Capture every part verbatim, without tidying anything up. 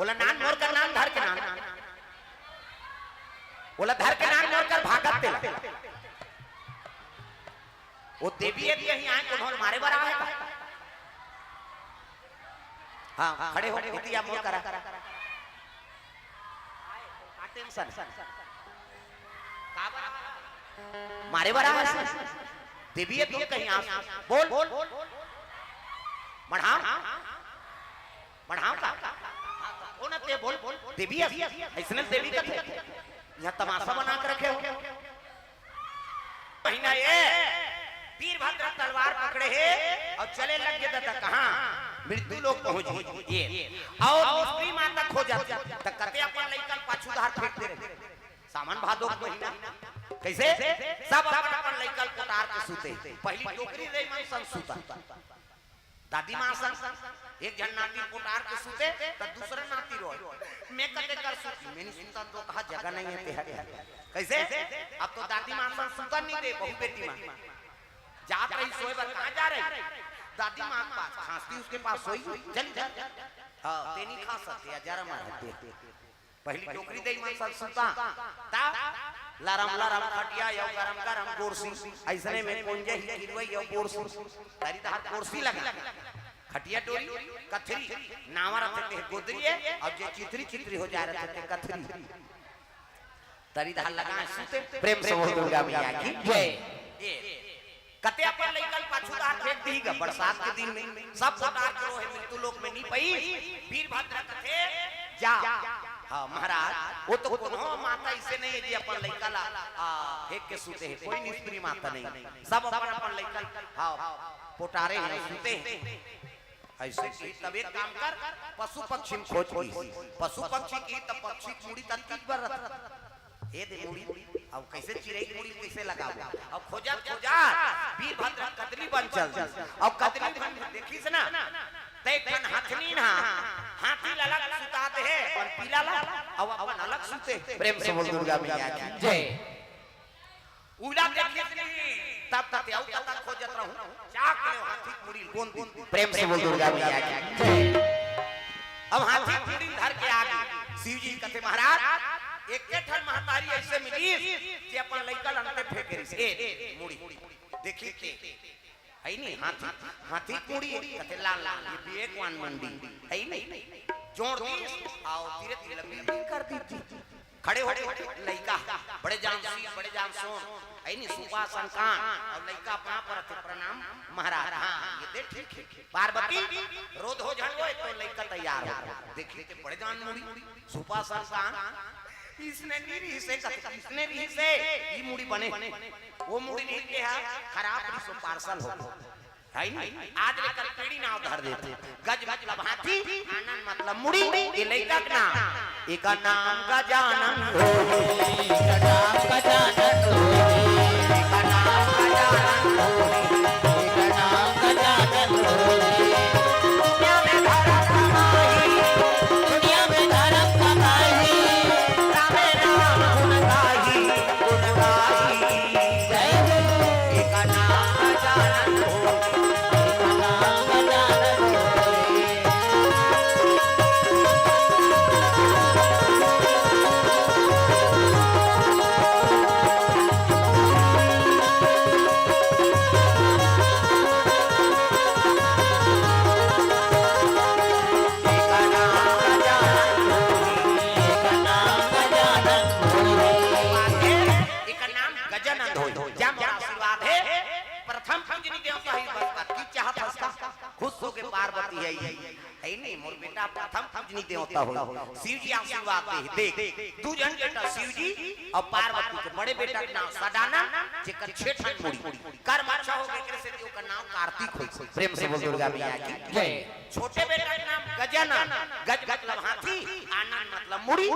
ओला नान मोर कर नान धर के नान। ओला धर के नान मोर कर भागत तेला। वो देवी यदि कहीं आए कोनो ल मारे बर आए का? हाँ, खड़े हो, इतिया मोर करा। का टेंशन? का बर? मारे बर आए। देवी यदि कहीं आस। बोल। बढ़ाओ। बढ़ाओ का? ओ न ते बोल। देवी यदि, अइसने देवी कथे। यहाँ तमाशा बना के रखे हो। महीना ये वीरभद्र तलवार पकड़े हे अउ चले लग गे त कहाँ मृत्यु लोक पहुँच गे। ये अउ स्त्री माता खोजत त कते अपन लइका ल पाछू धार फेंक दे रहे। सावन भादो के महीना कइसे सब अपन अपन लइका ल पोटार के सुते। पहिली डोकरी दई मन सन सुता। दादी माँ सन एक झन नाती ल पोटार के सुते त दूसरा नाती रोए। मैं कते कर सुती, मैं नहीं सुता तो कहा जगह नहीं है तेहर। कइसे? अब तो दादी माँ सन सुता नहीं दे, बहू बेटी माँ जात रही सोए बर, कहाँ जा रही? दादी माँ के पास। खांसती उसके पास सोई, चल जा। हाँ, ते नहीं खा सकते, या जरा मार दे। पहिली डोकरी दई मन सन सुता, ता लरम लरम खटिया यौ गरम गरम गोरसी, अइसने में कोंजे ही गिरवई यौ गोरसी, तरी धार गोरसी लगा, खटिया डोरी, कथरी, नावा रथे ते गोदरी ए, अउ जे चितरी चितरी हो जाए रथे ते कथरी। तरी धार लगा सुते। प्रेम से बोल दुर्गा मैया की जय। ये कते अपन लइका ल पाछू डाहर फेंक दिही गा, बरसात के दिन में सब पोटार के रोहे मृत्यु लोक में नी पई। वीरभद्र कथे जा। हाँ महाराज, वो तो कोनो माता अइसे नहीं है जे अपन लइका ला, आ, फेंक के सुते हे, कोई निष्प्रिय माता नहीं, सब अपन अपन लइका ल, हाँ, पोटारे हैं, सुते हैं। अइसे कि तब एक काम कर, पशु पक्षी में खोज की, पशु पक्षी की तब पक्षी मुड़ी तन की बर रथ। ए दे मुड़ी, अब कइसे चिरई मुड़ी कइसे लगाबो? अब खोजत खोजत वीरभद्र कदली बन चल दिस। अब कदली बन देखिस ना, ते एक ठन हथनी ना, हाथी ल अलग सुता दे हे, अपन पीला ला, अब अपन अलग सुते। प्रेम से बोल दुर्गा मैया की जय। उला देखिस नहीं, तब तक अउ कतक खोजत रहूं, चाक ले हाथी मुड़ी ल गोंद दिस। प्रेम से बोल दुर्गा मैया की जय। अब हाथी मुड़ी ल धर के आ गे। शिव जी कथे महाराज, एके ठन महतारी अइसे मिलिस जे अपन लइका ल अंते फेंके रिहिस। ए मुड़ी देखिस ते, हइ नी हाथी, हाथी मुड़ी कथे लाल लाल, ये विवेकवान मंडी हइ नी, जोड़ दिस अउ धीरे धीरे बिल्डिंग कर दिस। खड़े हो गे लइका, बड़े जान सी, बड़े जान सोन, हइ नी सुपासन कान, अउ लइका पाँव परत हे, प्रणाम महाराज। हाँ, ये दे ठीक हे। पार्वती, रोध हो झन होय तो लइका तैयार हो। देखी ते बड़े जान मुड़ी, सुपासन कान, इसने नी रिहिसे, कथे इसने रिहिसे, ई मुड़ी बने। वो मुड़ी नहीं के हा, खराब रिहिस, वो पार्सल हो। हइ नी? आज ले कर पीढ़ी नाव धर देथे। गज मतलब हाथी, आनन मतलब मुड़ी, ये लइका के नाम। एकर नाम गजानन होही। एकर नाम गजानन होही। एकर नाम गजानन होही। एकर नाम गजानन होही। दुनिया में धरम कमाही। दुनिया में धरम कमाही। रामे नाम गुण गाही। गुण गाही। जय हो। एकर नाम गजानन होही। एकर नाम गजानंद होई। जा मोर आशीर्वाद हे, प्रथम पूजनी देवता ही बस बात की चाहत हस का? खुश होके पार्वती हे, हे नहीं मोर बेटा प्रथम पूजनी देवता होई। शिव जी आशीर्वाद दे, देख दू झन बेटा शिव जी अउ पार्वती के, बड़े बेटा के नाम सदानंद, जेकर छे ठन मुड़ी, कर्म अच्छा होगे, एकरे सेती ओकर नाम कार्तिक होई। प्रेम से बोल दुर्गा मैया की जय। छोटे बेटा के नाम गजानन, गज मतलब हाथी, आनंद मतलब मुड़ी,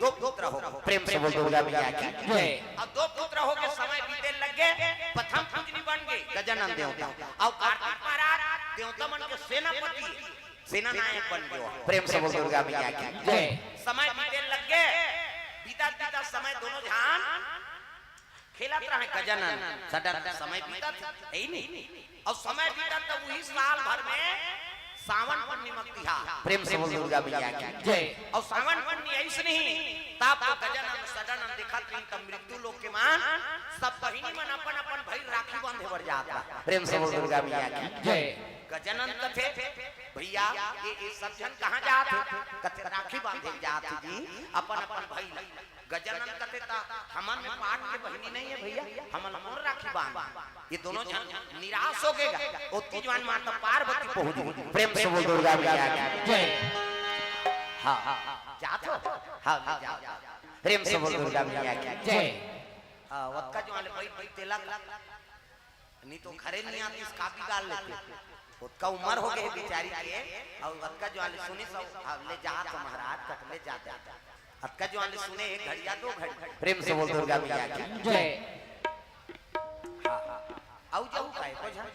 दो पुत्र हो। प्रेम से बोल दुर्गा मैया की जय। अउ दो पुत्र होगे समय बीते लग गे, प्रथम पूजनी बन गे गजानन देवता, अउ कार्तिक महाराज देवता मन के सेनापति, सेना नायक बन गे। प्रेम से बोल दुर्गा मैया की जय। समय बीते लग गे, बीतत बीतत समय दोनों झन खेलत रहे गजानन, सडन समय बीतत हे ही नहीं। अउ समय बीतत त उही साल भर में सावन पुन्नी म तिहार। प्रेम से बोल दुर्गा मैया की जय। अउ सावन पुन्नी अइसने ही, तब तो गजानन सडानन देखत रहिन, त मृत्यु लोक के मन, सब बहिनी मन अपन अपन भाई राखी बांधे बर जात रहा। प्रेम से बोल दुर्गा मैया की जय। गजानन कथे, "भैया, ये, ये सब झन कहाँ जात हे?" कथे, "राखी बांधे जात हे जी, अपन अपन भाई ला।" गजानन कथे, "त हमन में पाट के बहिनी नहीं है भैया, हमन ला कोन राखी बांध?" ये दोनों झन निराश हो गे गा। ओतकी जुवार माता पार्वती पहुंच गे। प्रेम से बोल दुर्गा मैया की जय। हाँ, हाँ, हाँ, जात हो? हाँ, हाँ, जाओ, जाओ। प्रेम से बोल दुर्गा मैया की जय। हाँ, ओतका जुवार ले भाई, भाई तेला नहीं तो घरे नहीं आतिस, का बिगाड़ लेते। ओतका उमर हो गे बिचारी के, अउ ओतका जुवार ले सुनिस, "हाँ, ले जात हो महाराज, कथे ले जा, जा।" अतका जुवार ले सुने, एक घड़िया, दो घड़ी। प्रेम से बोल दुर्गा मैया की जय। हाँ, हाँ, हाँ। अउ जाऊ का एको झन?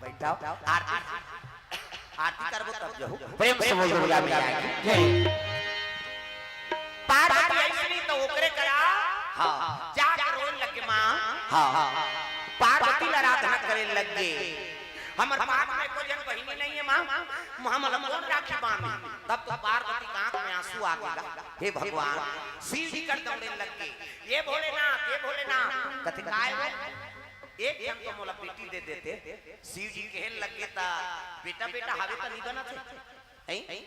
बैठाओ। आरती, आरती करबो तब जाहू। प्रेम से बोल दुर्गा मैया की जय। पार्वती अइसनी त ओकरे करा, हाँ, जाके रोए लगे माँ। हाँ, हाँ। पार्वती ला आराधना करे लगे। हमर पाट में एको झन बहिनी नहीं है माँ, हमन ला कोन राखी बांधी? तब तो पार्वती के आंख में आंसू आ गे गा। हे भगवान, शिव जी कर दौड़े लगे, "ये भोलेनाथ, ये भोलेनाथ।" कथे, "काय रे? एक झन तो मोला बेटी दे देते।" शिव जी कहे लगे, "त बेटा, बेटा हावे त नहीं बनत हे?" हैं?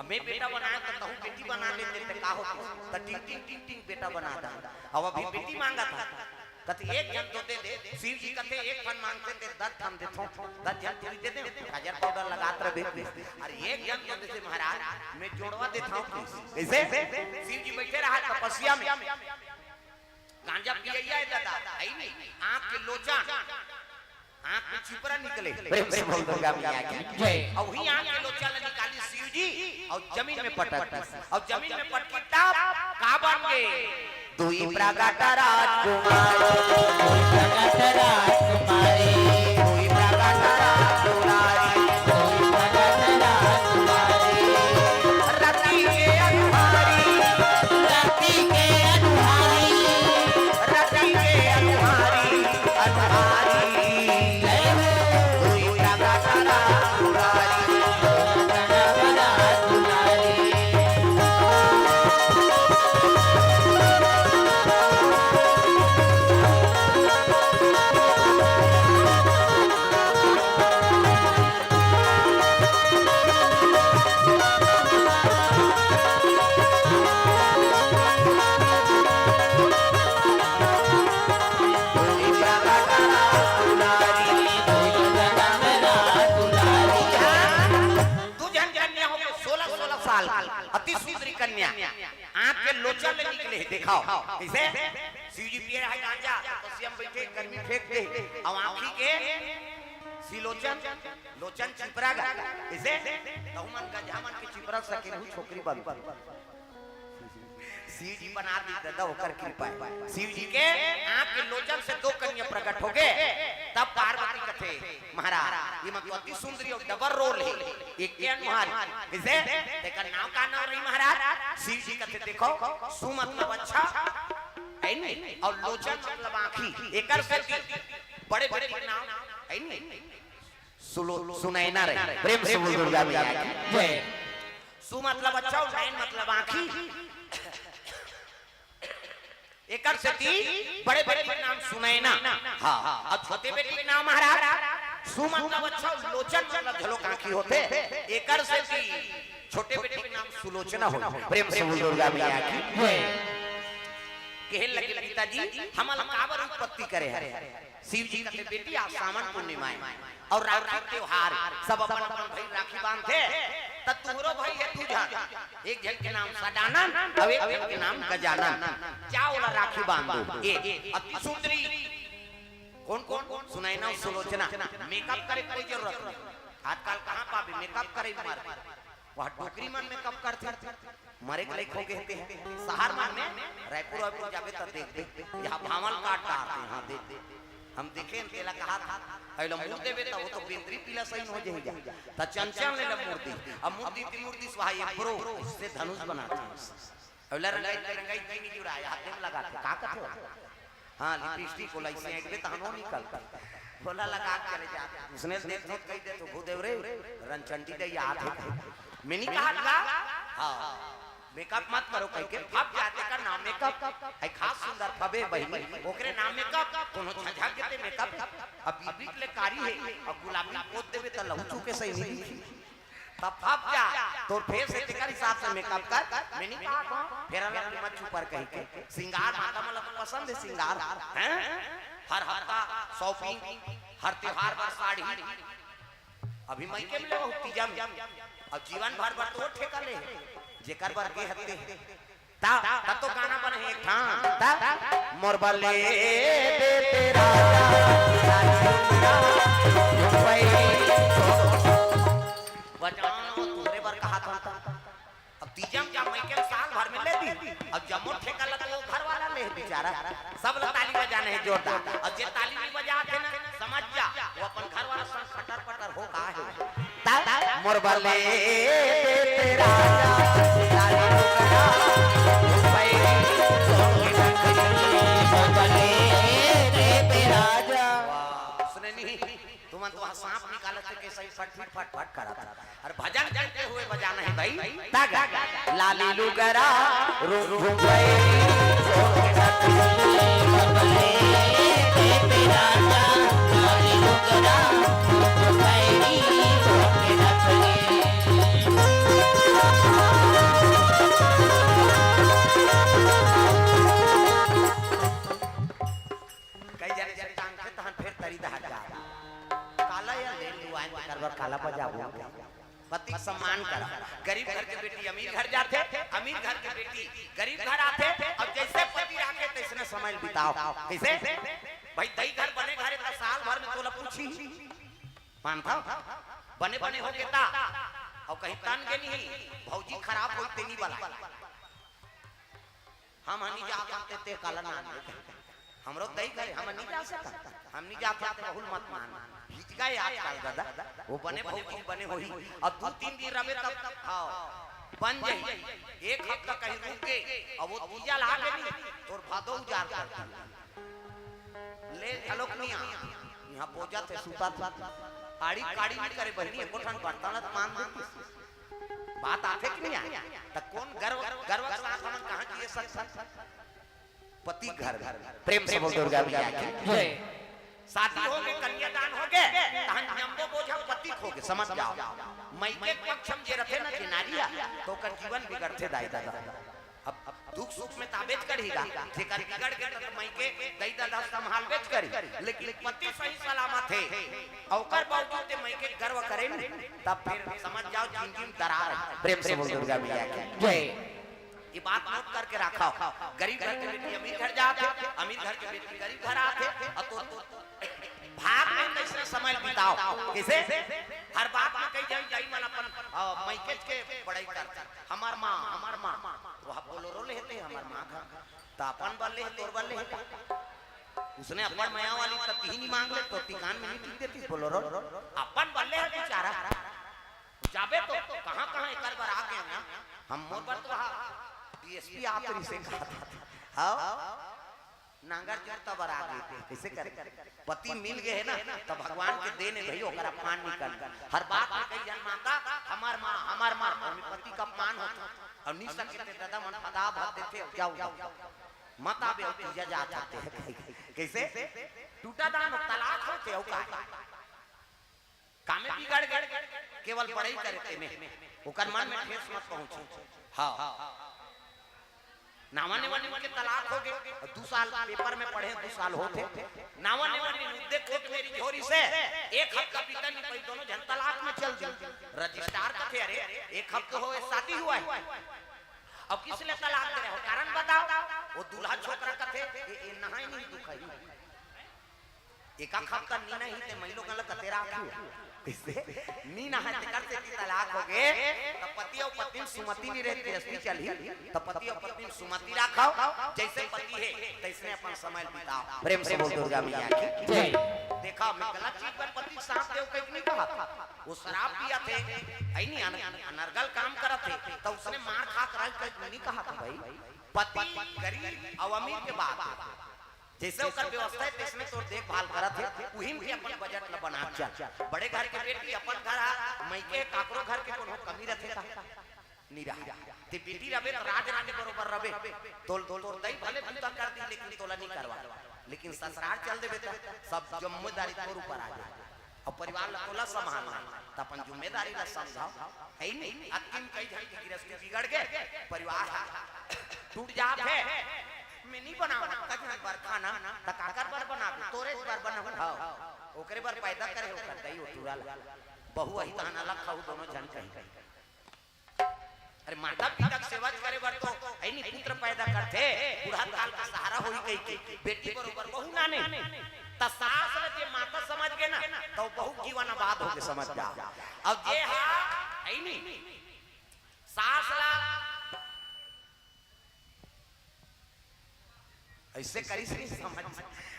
अब मैं बेटा बनाए त तहूँ बेटी बना लेते, त का होते? त टिंग, टिंग, टिंग, टिंग बेटा बना दा। अब अभी बेटी मांगत हे। कथे, "एक झन तो दे दे।" शिव जी कथे, "एक ठन मांगते ते दस ठन देथों, दस झन तुरी दे दे, काजर पाउडर लगात रहे।" अरे एक झन तो दे दे महाराज, मैं जोड़वा देथों। कइसे? शिव जी बैठे रहा तपस्या में। गांजा पियइया हे दादा, हइ नहीं? आंख के लोचन, आंख में चिपरा निकले। प्रेम से बोल दुर्गा मैया की जय। अउ उही आंख के लोचन ला निकालिस शिव जी, अउ जमीन में पटक दिस। अउ जमीन में पटकी तब का बन गे? दुई प्रगट राजकुमारी। दुई प्रगट राजकुमारी। दुई प्रगट राजकुमारी। दुई प्रगट राजकुमारी। रति के अनुहारी। रति के अनुहारी। रति के अनुहारी। अनुहारी। जय हो। दुई प्रगट राजकुमारी। दू झन कन्या हो गे, सोलह सोलह साल, अति सुंदरी कन्या, आंख के लोचन ले निकले हे, देखाओ। कइसे? शिव जी पिए रहा गांजा, तपस्या में बैठे, गर्मी फेंक दे, अउ आंखी के सिलोचन, लोचन चिपरा गा। कइसे? तहू मन गजहा मन के चिपरा सकेलहू, छोकरी बन। शिव जी बना दी दादा, ओकर कृपा हे। शिव जी के आंख के लोचन से दो कन्या प्रगट हो गे। तब पार्वती कथे, "महाराज, ये मन तो अति सुंदरी अउ डबल रोल हे, एक के अनुहार।" कइसे? तेकर नाम का नाम रही महाराज? शिव जी कथे, "देखो, सु मतलब अच्छा, हइ नहीं? अउ लोचन मतलब आंखी, एकर सेती बड़े बेटी के नाम, हइ नहीं? सुलो-, सुनैना रही।" प्रेम से बोल दुर्गा मैया की जय। सु मतलब अच्छा अउ नैन मतलब आंखी। एकर सेती बड़े बेटी के नाम सुनैना। हाँ, अउ छोटे बेटी के नाम महाराज, सु मतलब अच्छा, लोचन मतलब झलोक आंखी होथे। एकर सेती छोटे बेटी के नाम सुलोचना हो। प्रेम से बोल दुर्गा मैया की जय। कहे लगे, "पिताजी, हमन काबर उत्पत्ति करे हरे?" शिव जी कथे, "बेटी, आज सावन पूर्णिमा हे अउ राखी त्योहार, सब अपन अपन भाई राखी बांधथे, त तुहरो भाई हे दू झन, एक झन के नाम सदानंद अउ एक झन के नाम गजानन, जा ओला राखी बांध दो।" ए, अति सुंदरी, कौन कौन? सुनैना अउ सुलोचना। मेकअप करे कोई जरूरत नहीं। आजकल कहाँ पाबे मेकअप करे मार? वह डोकरी मन मेकअप करथे। मरे के लायक हो गे हे। शहर मन में, रायपुर वायपुर जाबे त देखबे, यहाँ भांवल काट डारथे, यहाँ देख। हम देखे हन, तेला कहा था, "अइला मूड़ देबे त वो तो बेंदरी पीला सही हो जाही जा।" त चंचल ने ला मूड़ दी। अब मूड़ दी, ती मूड़ दी, स्वाहा ये ब्रो, इससे धनुष बनाते हैं। अइला रंगाई, रंगाई जी नहीं जुड़ा, हाथे में लगाथे, का कथे हो? हाँ, लिपस्टिक को लाइसे एक बे तहनो निकलता। भोला लगा के चले जात। उसने देख देख कही दे तो भूदेव रे, रनचंडी दे याद है। मैं नहीं कहा था? हाँ। मेकअप मत करो कह के, अब जाते का नाम मेकअप। है खास सुंदर फबे बहिनी, ओकरे नाम मेकअप, कोनो झझक के ते मेकअप। अब बीबी के ले कारी है, अब गुलाबी पोत देवे त लहू चूके सही नहीं। तब फब जा, तोर फेस है, तेकर हिसाब से मेकअप कर। मैं नहीं कहा था, फेरा लवली मत छुपर कही के। सिंगार माता मन ला तो पसंद है सिंगार, हैं? हर हफ्ता शॉपिंग, हर त्योहार बर साड़ी। अभी मइके में ले हो तीजा में, अब जीवन भर बर तो ठेका ले, जेकर बर गे हते। ता, तब तो गाना बने हे एक ठान। ता, मोर बले दे तेरा बजाओ ना, तोरे बर कहा था। अब तीजा में का मइके में साल भर में ले दी, अब जम्मो ठेका लगा वो घर वाला ले बेचारा, सब ला ताली बजाना है जोरदार। और जे ताली नहीं बजात है ना, समझ जा, वो अपन घर वाला संग खटर पटर हो का है। ता, मोर बले दे तेरा बजाओ ना, मोर बले दे तेरा बजाओ। वाह, सुने नहीं? तुमन तो वहाँ सांप निकालत थे, कैसे ही फट फट फट फट करत था। और भजन करते हुए बजाना है भाई। तागा। लाली लुगरा, रूप रूप बैरी, सोने नथनी, बबले, देते राजा, लाली लुगरा, रूप रूप बैरी, सोने नथनी। कई जने से टांग के तहन फेर तरी दहा जा। काला या ले लुआइन तेकर बर काला बजाबो। पति के सम्मान करा। गरीब घर के बेटी अमीर घर जाथे, अमीर घर के बेटी गरीब घर आथे। अब जैसे पति राखे तैसने समय बिताओ। कैसे? भाई दई घर बने घर त साल भर में तोला पूछी। मानथव? बने बने हो गे ता। अउ कहीं तन गे नहीं, भौजी खराब होई तेनी वाला। हम हनी जात हन ते, ते काला नान दे। हमरो दई घरे हम नहीं जा सकत, हम नहीं जात हन ते बहुल मत मान। हिचका है आजकल दादा, वो बने भौजी बने होही। अब दू तीन दिन रबे तब, हाँ, बन जाही। एक हफ्ता कहीं रुक गे, अब वो तीजा ला के नहीं, तोर भादो उजार कर दी। ले घलोक नहीं आ, यहाँ बोजा थे सुता था। आड़ी काड़ी नहीं करे बहिनी, एको ठन बर्तन ला तो मान देती। बात आथे कि नहीं आए? त कौन गर्व, गर्व के साथ हमन कहाँ किए सक, सक, सक? पति घर। प्रेम से बोल दुर्गा मैया की। जय। शादी हो गे, कन्यादान हो गे, तहन जम्बो बोझा पति हो गे, समझ जाओ। मइके पक्ष में जे रथे ना, जे नारी है, तो ओकर जीवन बिगड़थे दाई दादा। अब, अब दुख सुख में ताबेच करही गा, जेकर बिगड़ गे त मइके दई दादा संभालबेच करही, लेकिन पति सही सलामत है, अउ ओकर बावजूद ते मइके गर्व करे न, तब फिर समझ जाओ जिंदगी में दरार है। प्रेम से बोल दुर्गा मैया की। जय। ये बात नोट करके रखा। गरीब घर के बेटी अमीर घर जात है, अमीर घर के बेटी गरीब घर आत है, और तो, तो भाग में कैसे समय बिताओ, कैसे? हर बात में कई जन जाई मन अपन, अ, मइकेच के बड़ाई करथे। हमार माँ, हमार माँ, वह बोलोरो लेते हमार माँ घर। त अपन बल्ले है, तोर बल्ले है। उसने अपन मया वाली त तिही नहीं मांग ले, तो तिकान में नहीं टिक देती बोलोरो। अपन बल्ले है बेचारा। जाबे तो कहाँ कहाँ एकर बर आ गए ना। हम मोर बर तो हा डीएसपी आप रिसे कहा था। हाँ? नांगर जोर तब आ गए थे, कैसे करे? पति मिल गए है ना, तो भगवान के देन है भाई, ओकर अपमान नहीं करना। हर बात में कई जन मांगा, हमार माँ, हमार माँ, और पति का अपमान होता। और नहीं सके थे दादा मन फदा भर देते, जाओ, जाओ, जाओ। मत आबे, और तीजा जा सकते हैं। कैसे? टूटा दान, तलाक होते हो का? कामे बिगड़ गए, केवल बड़ाई करे तेमे, ओकर मन में ठेस मत पहुंचे। हाँ। नावा नेवा नीन के तलाक हो गए, दू साल पेपर में पढ़े, दू साल होते। नावा नेवा नीन मुद्दे कोर्ट मेरी झोरी से, एक हफ्ता बीता नहीं पाई, दोनों जन तलाक में चल दी। रजिस्ट्रार कथे, "अरे, एक हफ्ता हो, शादी हुआ है, अब किस लिए तलाक दे रहे हो, कारण बताओ।" वो दूल्हा छोकरा कथे, "ए, ए, नहाए नहीं दुखाई।" एका खपता नी नहीं ते मइलो गल कते राखू। कैसे? नी ना है तेकर से की तलाक हो गे। त पति अउ पत्नी सुमति नी रहे, गृहस्थी चलही। त पति अउ पत्नी सुमति राखव। जैसे पति है, तैसने अपन समय बिताव। प्रेम से बोल दुर्गा मैया की। जय। देखा, मैं गलत चीज पर पति साथ देव कहीं नहीं कहा। वो शराब पिया थे, है नहीं, अन-, अनर्गल काम करत थे, त उसने मार खा कर कहीं नहीं कहा था भाई। पति गरीब अउ अमीर के बात है। जइसे ओकर व्यवस्था हे, तइसने तोर देखभाल करत हे, उही म के अपन बजट ल बना के चल। बड़े घर के बेटी, अपन घर हा, मइके काकरो घर के कोनो कमी रथे का? नइ रहय। ते बेटी रबे त राज रानी बरोबर रबे। तोल, तोल, तोर दई भले बूता कर दी, लेकिन तोला नइ करवा। लेकिन ससुरार चल देबे त सब जिम्मेदारी तोर ऊपर आ जाय। अउ परिवार ला तोला संभालना हे, त अपन जिम्मेदारी ला समझव, हे नी? अतकिन कई झन के गिरस्ती बिगड़ गे, परिवार हा टूट जात हे। मैं नइ बनावंव, त झन बर खाना, त काकर बर बनाबे? तोरेच बर बनाहूं, हव। ओकरे बर पैदा करे हो, ओकर दई ओ टूरा ला। बहू अही तहन अलग खाहू, दोनों झन कहीं। अरे, माता पिता के सेवा करे बर तो, हे नी, पुत्र पैदा करथे, बूढ़ा काल के सहारा होही कहिके, बेटी बरोबर बहू नाने। त सास ल जे माता समझ गे ना, त ओ बहू जीवन आबाद होगे, समझ जा। अब जे हा, हे नी, सास ला अइसे करिस नइ समझ,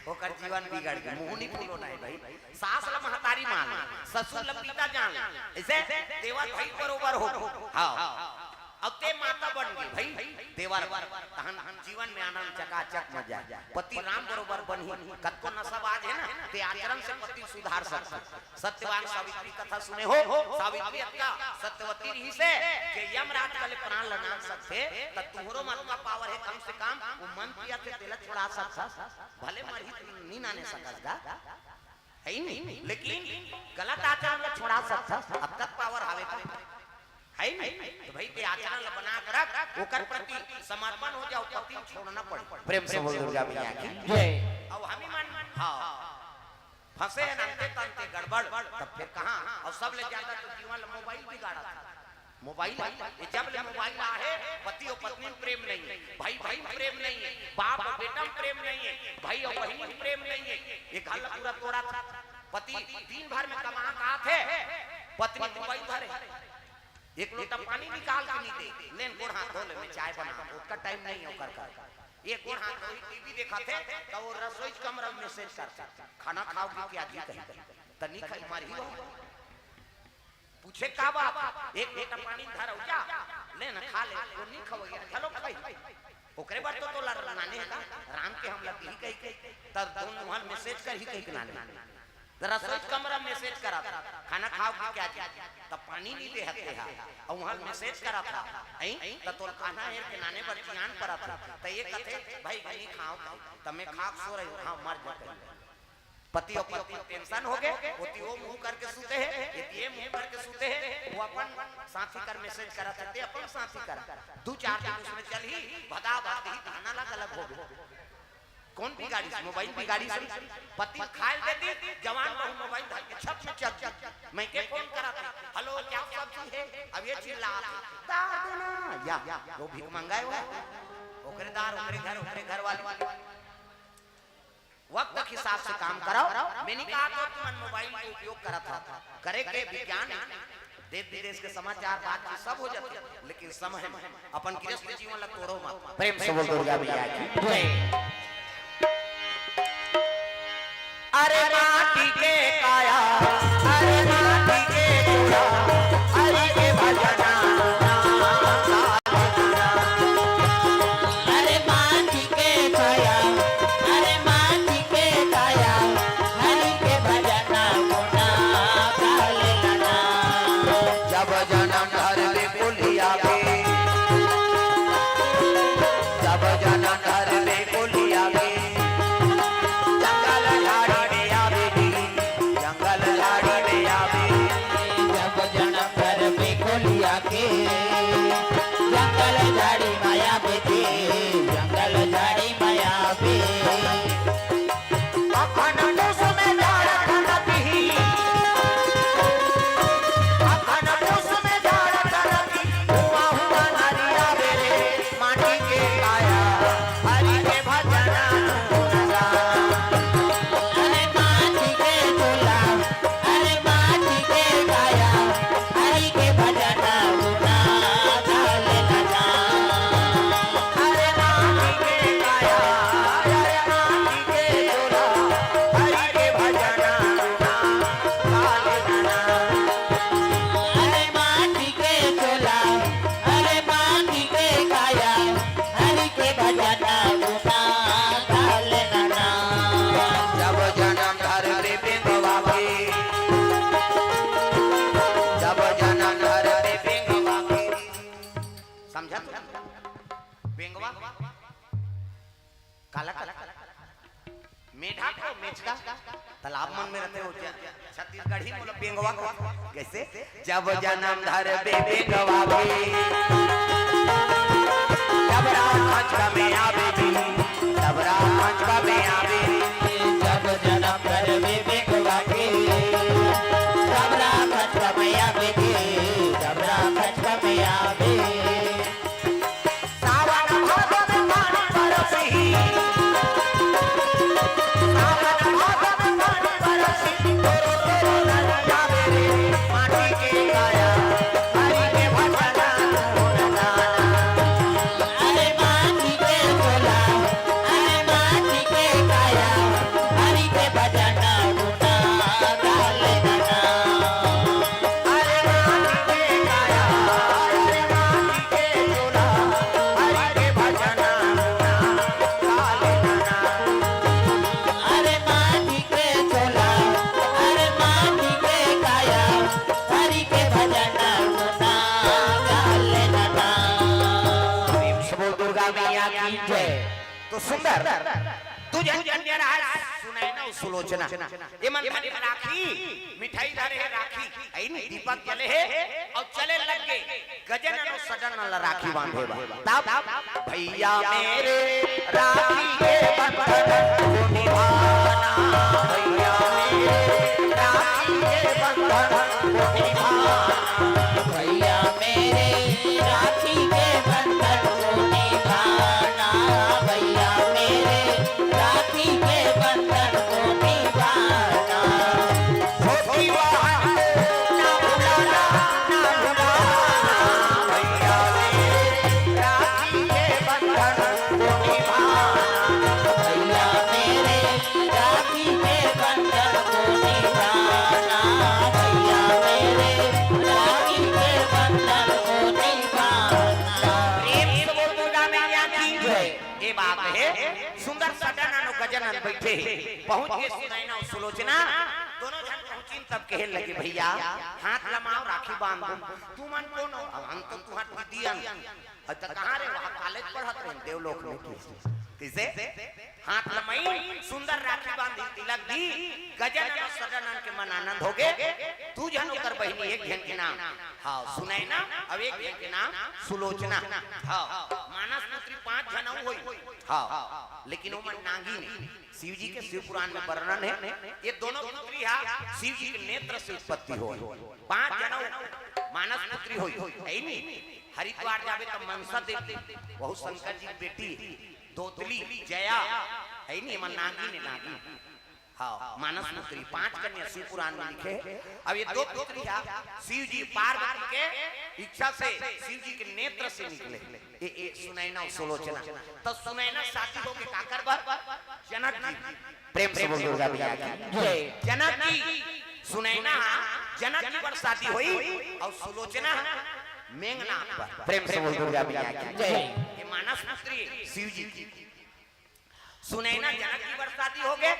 ओकर जीवन बिगड़ गे। मुंह नइ फुलो ना हे भाई। सास ल महतारी मान, ससुर ल पिता जान, अइसे देवर भाई बरोबर हो। हव। अब ते माता बन गे भाई, देवर, तहन जीवन में आनंद चकाचक म जाय। पति राम बरोबर बनही, कतको नसाबाज हे ना, ते आचरण से पति ल सुधार सकथे। सत्यवान सावित्री कथा सुने हो? सावित्री अतका सत्यवती रिहिसे के यमराज कले प्राण ल नांग सकथे, त तुंहरो म अतका पावर हे, कम से कम ओ मंद पियत हे तेला छोड़ा सकथस। भले मरही त नइ नाने सकस गा, हे नी? लेकिन गलत आचरण ल छोड़ा सकथस, अतका पावर हावे का, हे नी? त भाई ते आचरण ल बना के रख, ओकर प्रति समर्पण हो जाय, पति ल छोड़ना पड़े। प्रेम से बोल दुर्गा मैया की जय। अब हमी मन, हव। फंसे हन अंते तंते गड़बड़, तब फेर कहां? अउ सबले ज्यादा तो जीवन ल मोबाइल बिगाड़त हे। मोबाइल, ये जब ले मोबाइल आहे, पति अउ पत्नी म प्रेम नइ हे, भाई भाई म प्रेम नइ हे, बाप अउ बेटा म प्रेम नइ हे, भाई अउ बहिनी म प्रेम नइ हे। ये घर ल पूरा तोड़त हे। पति दिन भर में कमा के आथे, पत्नी मोबाइल धरे। एक लोटा पानी निकाल के नइ दे, लेन गोड़ हाथ धो ले, मैं चाय बना, ओतका टाइम नइ हे ओकर कर। एक गोड़ हाथ धोही, टीवी देखत हे, त ओ रसोई कमरा में मैसेज करथे, "खाना खाओगी क्या जी?" कही, त नइ खाही, मरही हो। पूछे, "का बात?" "एक लोटा पानी धरव जा, लेन खा ले।" ओ नइ खवइया, चलो खाही। ओकरे बर तो तोला नाने हे का, रांध के हमला दिही कहिके, त दोनों हन मैसेज करही कहिके नाने। त रसोई कमरा मैसेज करत हे, "खाना खाओगी क्या जी?" त पानी नइ देहत हे हा, अउ उहां मैसेज करत हे, हैं? त तोर खाना हेर के नाने बर जियान परत हे। त ये कथे, "भाई, नइ खांव कही।" त मैं खा के सो रही हूं, हां, मर जा कही। पति अउ पत्नी टेंशन हो गे, ओती ओ मुंह करके सुते हे, एती ए मुंह करके सुते हे, ओ अपन साथी कर मैसेज करत हे, ते अपन साथी कर। दू चार दिन उसमें चलही, भदा भदी धाना ला गलत हो गे। कौन बिगाड़िस? मोबाइल बिगाड़िस। पति खाय ल दे दिस, जवान बहू मोबाइल धर के छत में चढ़ गे। मइके फोन करत हे, "हेलो, क्या सब्जी है?" अब ये चिल्लात हे, "दार देना।" या, या, वो भीख मंगाय हे, ओकरे दार, ओकरे घर, ओकरे घर वाली। वक्त के हिसाब से काम करव। मैं नइ कहत हों तुमन मोबाइल के उपयोग करत हव, करे के विज्ञान हे। देश विदेश के समाचार, बातचीत सब हो जाथे, लेकिन समय में अपन गृहस्थ जीवन ला तोड़ो मत। प्रेम से बोल दुर्गा मैया की जय। अरे माटी के काया, अरे माटी के चूड़ा, हरि के भजना। अरे माटी के काया, अरे माटी के काया, हरि के भजना गुना गाले लना। जब जनम धरबे कुलिया में, जब जनम धरबे कुलिया में, जंगल झाड़ी में आवे बेंगवा। काला, काला, काला। मेढा को मेचका। तालाब मन में रथे हो जा। छत्तीसगढ़ी मोला बेंगवा को। कैसे? जब जन्म धरबे बेंगवा के, तब राम खचका में आबे जी, तब राम खचका में आबे। जब जन्म धरबे बेंगवा के, तब राम खचका में आबे जी, तब राम खचका में आबे। सावन भादो में पानी बरसही। सावन भादो में पानी बरसही। तोरो तोरो नरिया मेरे माटी के काया। हरि के भजन गुण गाना। अरे माटी के चोला, अरे माटी के काया। हरि के भजन गुण गाले गाना। अरे माटी के काया, अरे माटी के चोला, हरि के भजन गुना गाले गाना। अरे माटी के चोला, अरे माटी के काया, हरि के भजन गुना गाले गाना। प्रेम से बोल दुर्गा मैया की जय। तो सुंदर, दू झन कन्या राज सुनैना अउ सुलोचना। ये मन धरे राखी, मिठाई धरे हे राखी, अइनी दीपक जले हे अउ चले लग गे। गजानन अउ सडानन ला राखी बांधे बर। तब भैया मेरे राखी के बंधन को निभाना, भैया मेरे राखी के बंधन को निभाना। भैया मेरे राखी के बंधन को निभाना, भैया मेरे राखी के बंधन को निभाना। छोटी बहन को ना भुलाना, ना भुलाना, भैया मेरे राखी के बंधन को निभाना। भैया मेरे राखी के बंधन को निभाना, भैया मेरे राखी के बंधन को निभाना। प्रेम से बोल दुर्गा मैया की जय। ये बात हे, सुंदर सडानन अउ गजानन बइठे हे। पहुंच गे सुनैना अउ सुलोचना, दोनों झन पहुंचिन तब कहे लगे, "भैया, हाथ लमाओ, राखी बांध दो।" "तुमन कोन हो?" "हम तो तुंहर दीदी अन।" "अउ त कहाँ रे?" "वहाँ कॉलेज पढ़त रहेन देवलोक में।" कइसे? हाथ लमाइन, सुंदर राखी बांधिन, तिलक दीन, गजानन अउ सडानन के मन आनंद होगे। दू झन ओकर बहिनी, एक झन के नाम, हाँ, सुनैना, अउ एक झन के नाम सुलोचना। हाँ, मानस पुत्री पांच झन अउ होई। हाँ, लेकिन ओमन नागिन हे। शिव जी के शिव पुराण में वर्णन हे, ये दोनों पुत्री हा शिव जी के नेत्र से उत्पत्ति होय। पांच झन अउ मानस पुत्री होई, हे नी? हरिद्वार जाबे त मनसा देवी, वहू शंकर जी के बेटी, दोतली, जया, हे नी? एमन नागिन हे, नागिन। हाँ, मानस पुत्री, पांच कन्या शिव पुराण में लिखे हे। अब ये दो पुत्री हा शिव जी पार्वती के इच्छा से शिव जी के नेत्र से निकले। ए, ए, सुनैना अउ सुलोचना। त सुनैना शादी होगे काकर बर? जनक जी। प्रेम से बोल दुर्गा मैया की जय। जनक जी, सुनैना जनक जी बर शादी होई अउ सुलोचना मेघनाथ बर। प्रेम से बोल दुर्गा मैया की जय। ये मानस पुत्री शिव जी की। सुनैना जनक जी बर शादी होगे,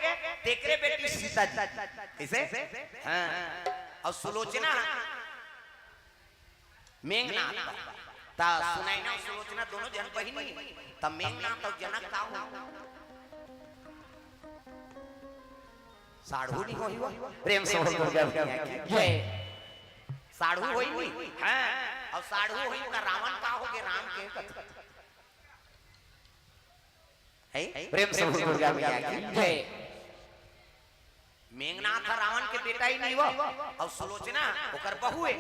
तेकरे बेटी सीता जी। कइसे? हाँ। अउ सुलोचना मेघनाथ बर। त सुनैना अउ सुलोचना दोनों झन बहिनी, त मेघनाथ अउ जनक का हो? साढ़ू नी होही वो? प्रेम से बोल दुर्गा मैया की जय। साढ़ू होही नी? हाँ। अउ साढ़ू होही त रावण का होगे, राम के कथे? हे? प्रेम से बोल दुर्गा मैया की जय। मेघनाथ ह रावण के बेटा ही नहीं वो, अउ सुलोचना ओकर बहू हे।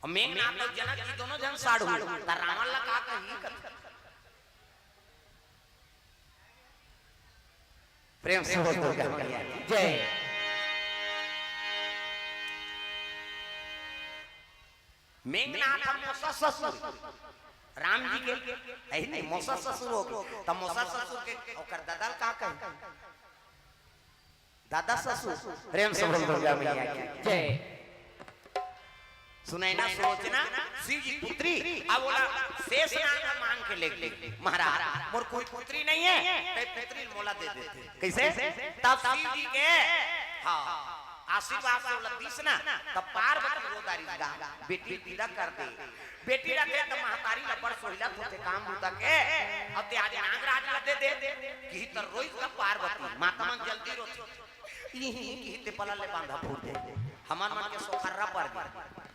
अउ मेघनाथ अउ जनक जी दोनों झन साढ़ू, त रावण ला का कही? प्रेम से बोल दुर्गा मैया की जय। मेघनाथ ह मौसा ससुर राम जी के, हे नी, मौसा ससुर होगे, त मौसा ससुर के ओकर ददा ल का कही? दादा ससुर। प्रेम से बोल दुर्गा मैया की जय। सुनैना सुलोचना शिव जी पुत्री, अब ओला शेष नाग मांग के लेगे, महाराज मोर कोई पुत्री नहीं हे, ते पुत्री मोला दे देते। कइसे? तब शिव जी के, हाँ, आशीर्वाद से ओला दिस ना, तब पार्वती रो डारिस गा, बेटी विदा कर दे। बेटी रथे त महतारी ल बड़ सोहिलत होथे काम बूता के। अब ते आज नागराज ल दे दे, किही त रोइस का पार्वती, माता मन जल्दी रोथे। इही किही ते पला ले बांधा फूट दे। हमन मन के सोखर्रा पर गे।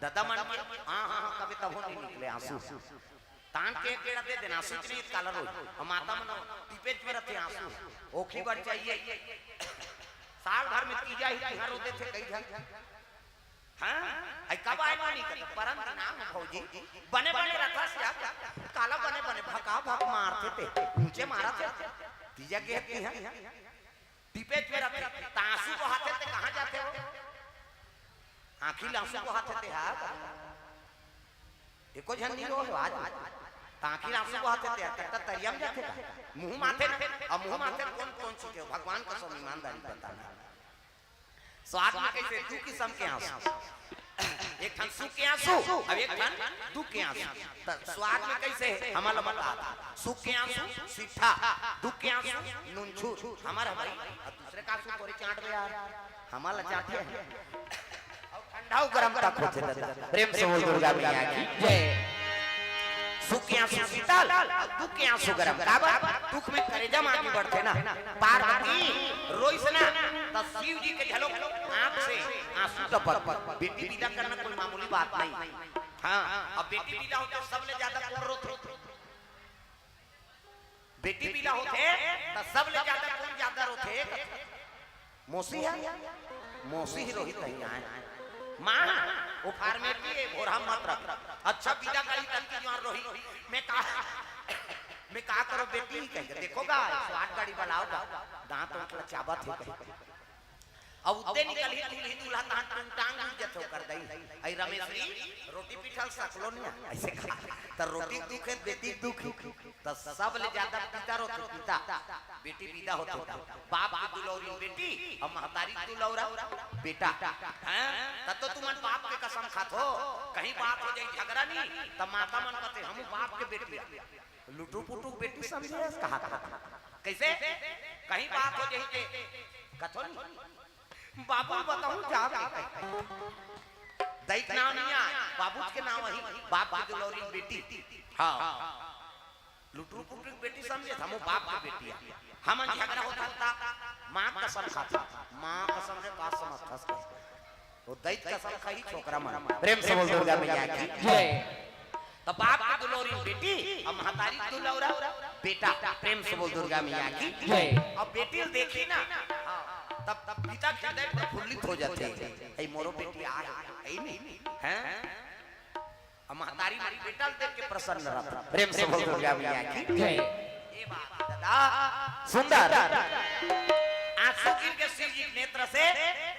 ददा मन के, हाँ, हाँ, हाँ, कबे तभो नहीं निकले आंसू। तान के एक गेड़ा दे देना, आंसू च नहीं काला रोई। अब माता मन टिपेच में रथे आंसू। ओखी बर चाहिए। साल भर में तीजा ही तिहार होते थे कई झन। हाँ, आई कब आए मानी करी? परम नाम भौजी, बने बने रथस या, काला बने बने भका भक मारथे ते, ऊंचे मारथे। तीजा के हत्ती हैं, टिपेच में रथे, त आंसू बहाथे ते कहाँ जाथे हो? आंखी ल आंसू बहाथे ते हा, एको झन नहीं रो आज, त आंखी ल आंसू बहाथे ते, त तरिया में जाथे का? मुंह माथे, अब मुंह माथे कौन कौन चीज है? भगवान कसम ईमानदारी बताना। स्वाद में कैसे दू किस्म के आंसू, एक ठन सुख के आंसू, अब एक ठन दुख के आंसू। त स्वाद में कैसे है? हमन ल बता। सुख के आंसू सीठा, दुख के आंसू नुनछू। हमर ह भाई, अब दूसरे का आंसू थोड़े चाट बे यार, हमन ल चाटे है। अउ ठंडा अउ गरम तक होथे ददा। प्रेम से बोल दुर्गा मैया की जय। सुख के आंसू शीतल, दुख के आंसू गरम। काबर? दुख में करेजा म आगी बढ़थे ना। पार्वती रोइस ना, त शिव जी के घलो आंख से आंसू टपक। बेटी विदा करना कोई मामूली बात नहीं। हाँ, अब बेटी विदा होथे, सबले ज्यादा कोन रोथे? बेटी विदा होथे, त सबले ज्यादा कोन ज्यादा रोथे? मौसी है? मौसी ही रोही कहीं आए। माँ, वो फार्मेटी है, भोरा मत रख। अच्छा, विदा करी तन की जुआर रोही। मैं का, मैं का करो बेटी, कही के देखो गा, स्वाद गाड़ी बलाओ गा। दांत उठला चाबत है कहीं। अब उत्ते निकलही दूल्ही दूल्हा तहां टूंग टांग उड़ जथे ओकर दई। आई रमेशरी रोटी पीठल सकलो नहीं, ऐसे खा। त रोटी दुख है, बेटी दुख है। त सबले ज्यादा पिता रोथे, पिता। बेटी विदा होथे त बाप के दुलौरी बेटी, अउ महतारी के दुलौरा बेटा। हैं? त तो तुमन बाप के कसम खाथो, कहीं बात हो जाई झगड़ा नहीं, त माता मन कथे, "हमू बाप के बेटी आ।" लुटू पुटू बेटी समझे हस कहा, कहा, कहा। कैसे? कहीं बात हो जाई ते कथो नहीं। बाबू बताऊं जा के। दई के नाम नहीं आय, बाबूज के नाम वही, बाप की दुलौरी बेटी। हाँ। लुटरू पुटरू के बेटी समझे था, हमू बाप के बेटी है। हमन झगड़ा होता था, माँ कसम खाता, माँ कसम है, बात समझ खस खस। वो दई के कसम खाही छोकरा मन। प्रेम से बोल दुर्गा मैया की जय। त बाप की दुलौरी बेटी, अउ महतारी के दुलौरा बेटा। प्रेम से बोल दुर्गा मैया की जय। अब बेटी ल देखी ना, हाँ, तब, तब पिता के हृदय प्रफुल्लित हो जाथे। "ए मोरो बेटी आ है, ए नहीं, हैं?" अब महतारी मन बेटा ल देख के प्रसन्न रहत। प्रेम से बोल दुर्गा मैया की जय। ए बात, दादा, सुंदर। आंसू गिर के शिव जी के नेत्र से,